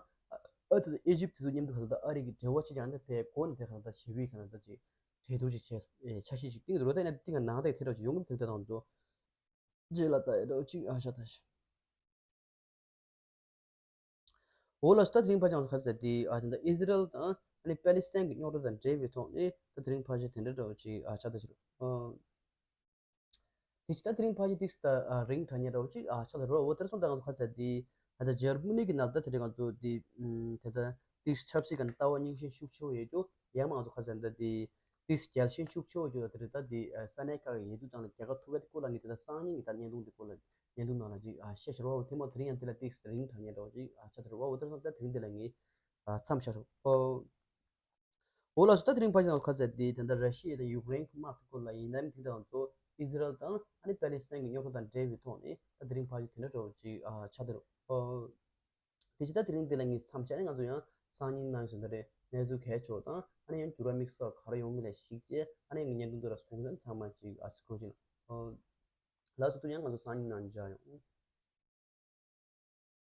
ཨ་ད་ཨེ་ཇིབ་དེ་ཚོ་མཉམ་དུ་གང་ལྟར་ད་ཨ་རི་གི་འབྲེལ་བ་ཆེ་ཡང་ད་ཕའི་སྒོ་ནས་དེ་གང་ལྟར་ཞི་བའི་གང་ལྟར་ད་ཅིག་གྲོས་བསྡུར་ཅིག་བྱས་ཨེ་འཆར་གཞི་ཅིག་སྟེང་དུ་རོ་ད་ཡིན་ན་དེ་གང་ནང་དེ་དེ་འདྲ་ཅིག་ཡོང་གི་དེ་འདྲ་དང་དུ་རྗེས་ལ་ད་ཡ་འདྲ་ཅིག་ཨ་ཤ་ད་ཤ། འོ་ལགས་སོ། ད་དེ་རིང་ཕལ་ཆེར་ང་ཚོ་ག་ཚོད་དེ་ཨ་ད་ཨི་ཟི་རལ་དང་ཨ་ནི་པེ་ལི་སི་ཐན་གྱི་རྙོག་དྲ་དང་འབྲེལ་བའི་ཐོག་ནས་ད་དེ་རིང་ཕལ་ཆེར་དེ་འདྲ་འདྲ་བོ་ཅིག་ཨ་ཆགས་ད་ཕྱིར། དེ་ཅི་ད་དེ་རིང་ཕལ་ཆེར་ཏིག་ད་རིང་དྲགས་ཉེ་འདྲ་བོ་ཅིག་ཨ་ཆགས་ད་རོ། འོ་དེར་སོང་ད་ང་ཚོ་ག་ཚོད་དེ་ཨ་ད་འཇར་མ་ནི་གི་ནང་ད་དེ་རིང་ང་ཚོ་དེ་དེ་ད་ཏིག་ཆབ་སྲིད་ཀྱི་ལྟ་བ་རྙིང་ཞེན་ཤུགས་ཆེ་བོ་ཡོད་དུ་ཡང་ང་ཚོ་ག་ཚོད་ད་དེ་ཏིག་རྒྱལ་ཞེན་ཤུགས་ཆེ་བོ་ཡོད་ད་དེ་རེད། ད་དེ་ས་གནས་ཁག་གི་ཡིན་དུ་དང་ལ་རྒྱལ་ཁབ་ཐུབ་པའི་སྐོར་ལ་ངས་དེ་ད་སང་ཉིན་གྱི་ད་བརྙན་ཐུང་དེ་སྐོར་ལ་བརྙན་ཐུང་ནང་ལ་ཅིག་ཨ་བཤད་ཤེས་རོགས། དེ་མ་དེ་རིང་ཡང་དེ་ལ་ཏིག་རིང་དྲགས་ཉེ་འདྲ་བོ་ཅིག་ཨ་ཆགས་ད་རོ། འོ་དེར་སོང་ད་དེ་རིང་དེ་ལ་ངས་ཨ་མཚམས་བཞག་རོགས། འོ་ལགས་སོ། ད་དེ་རིང་ཕལ་ཆེར་ང་ཚོ་ག་ཚོད་དེ་ད་ལྟ་ར་ཤི་ཡ་དང་ཡུཀ་རེན་གྱི་དམག་གི་སྐོར་ལ་ཡིན་ནམ་དེ་ད་ང་ཚོ་ཨི་ཟི་རལ་དང་ཨ་ནི་པེ་ལི་སི་ཐན་གྱི་རྙོག་དྲ་དང་འབྲེལ་བའི་ཐོག་ནས་ད་དེ་རིང་ཕལ་ཆེར་དེ་འདྲ་འདྲ་བོ་ཅིག་ཨ་ཆགས་བསྡད་རོགས། དེ་ཅི་ད་དེ་རིང་འདི་ལ་ངས་མཚམས་བཞག་ནས་ང་ཚོ་ཡང་སང་ཉིན་གནང་བཞིན་ད་རེད། གནས་ཚུལ་གལ་ཆེ་བ་དང་ཨ་ནི་ཡང་འགྱུར་བ་དམིགས་བསལ་ག་རེ་ཡོང་མིན་ལ་གཞིགས་བྱས་ཨ་ནི་ངའི་བརྙན་ཐུང་འདི་ལ་གསུང་བཞིན་ཚང་མ་ཅིག་ཨ་སྐུར་བཞིན། ལགས་སོ། དུ་ཡང་ང་ཚོ་སང་ཉིན་ནང་མཇལ་ཡོང་།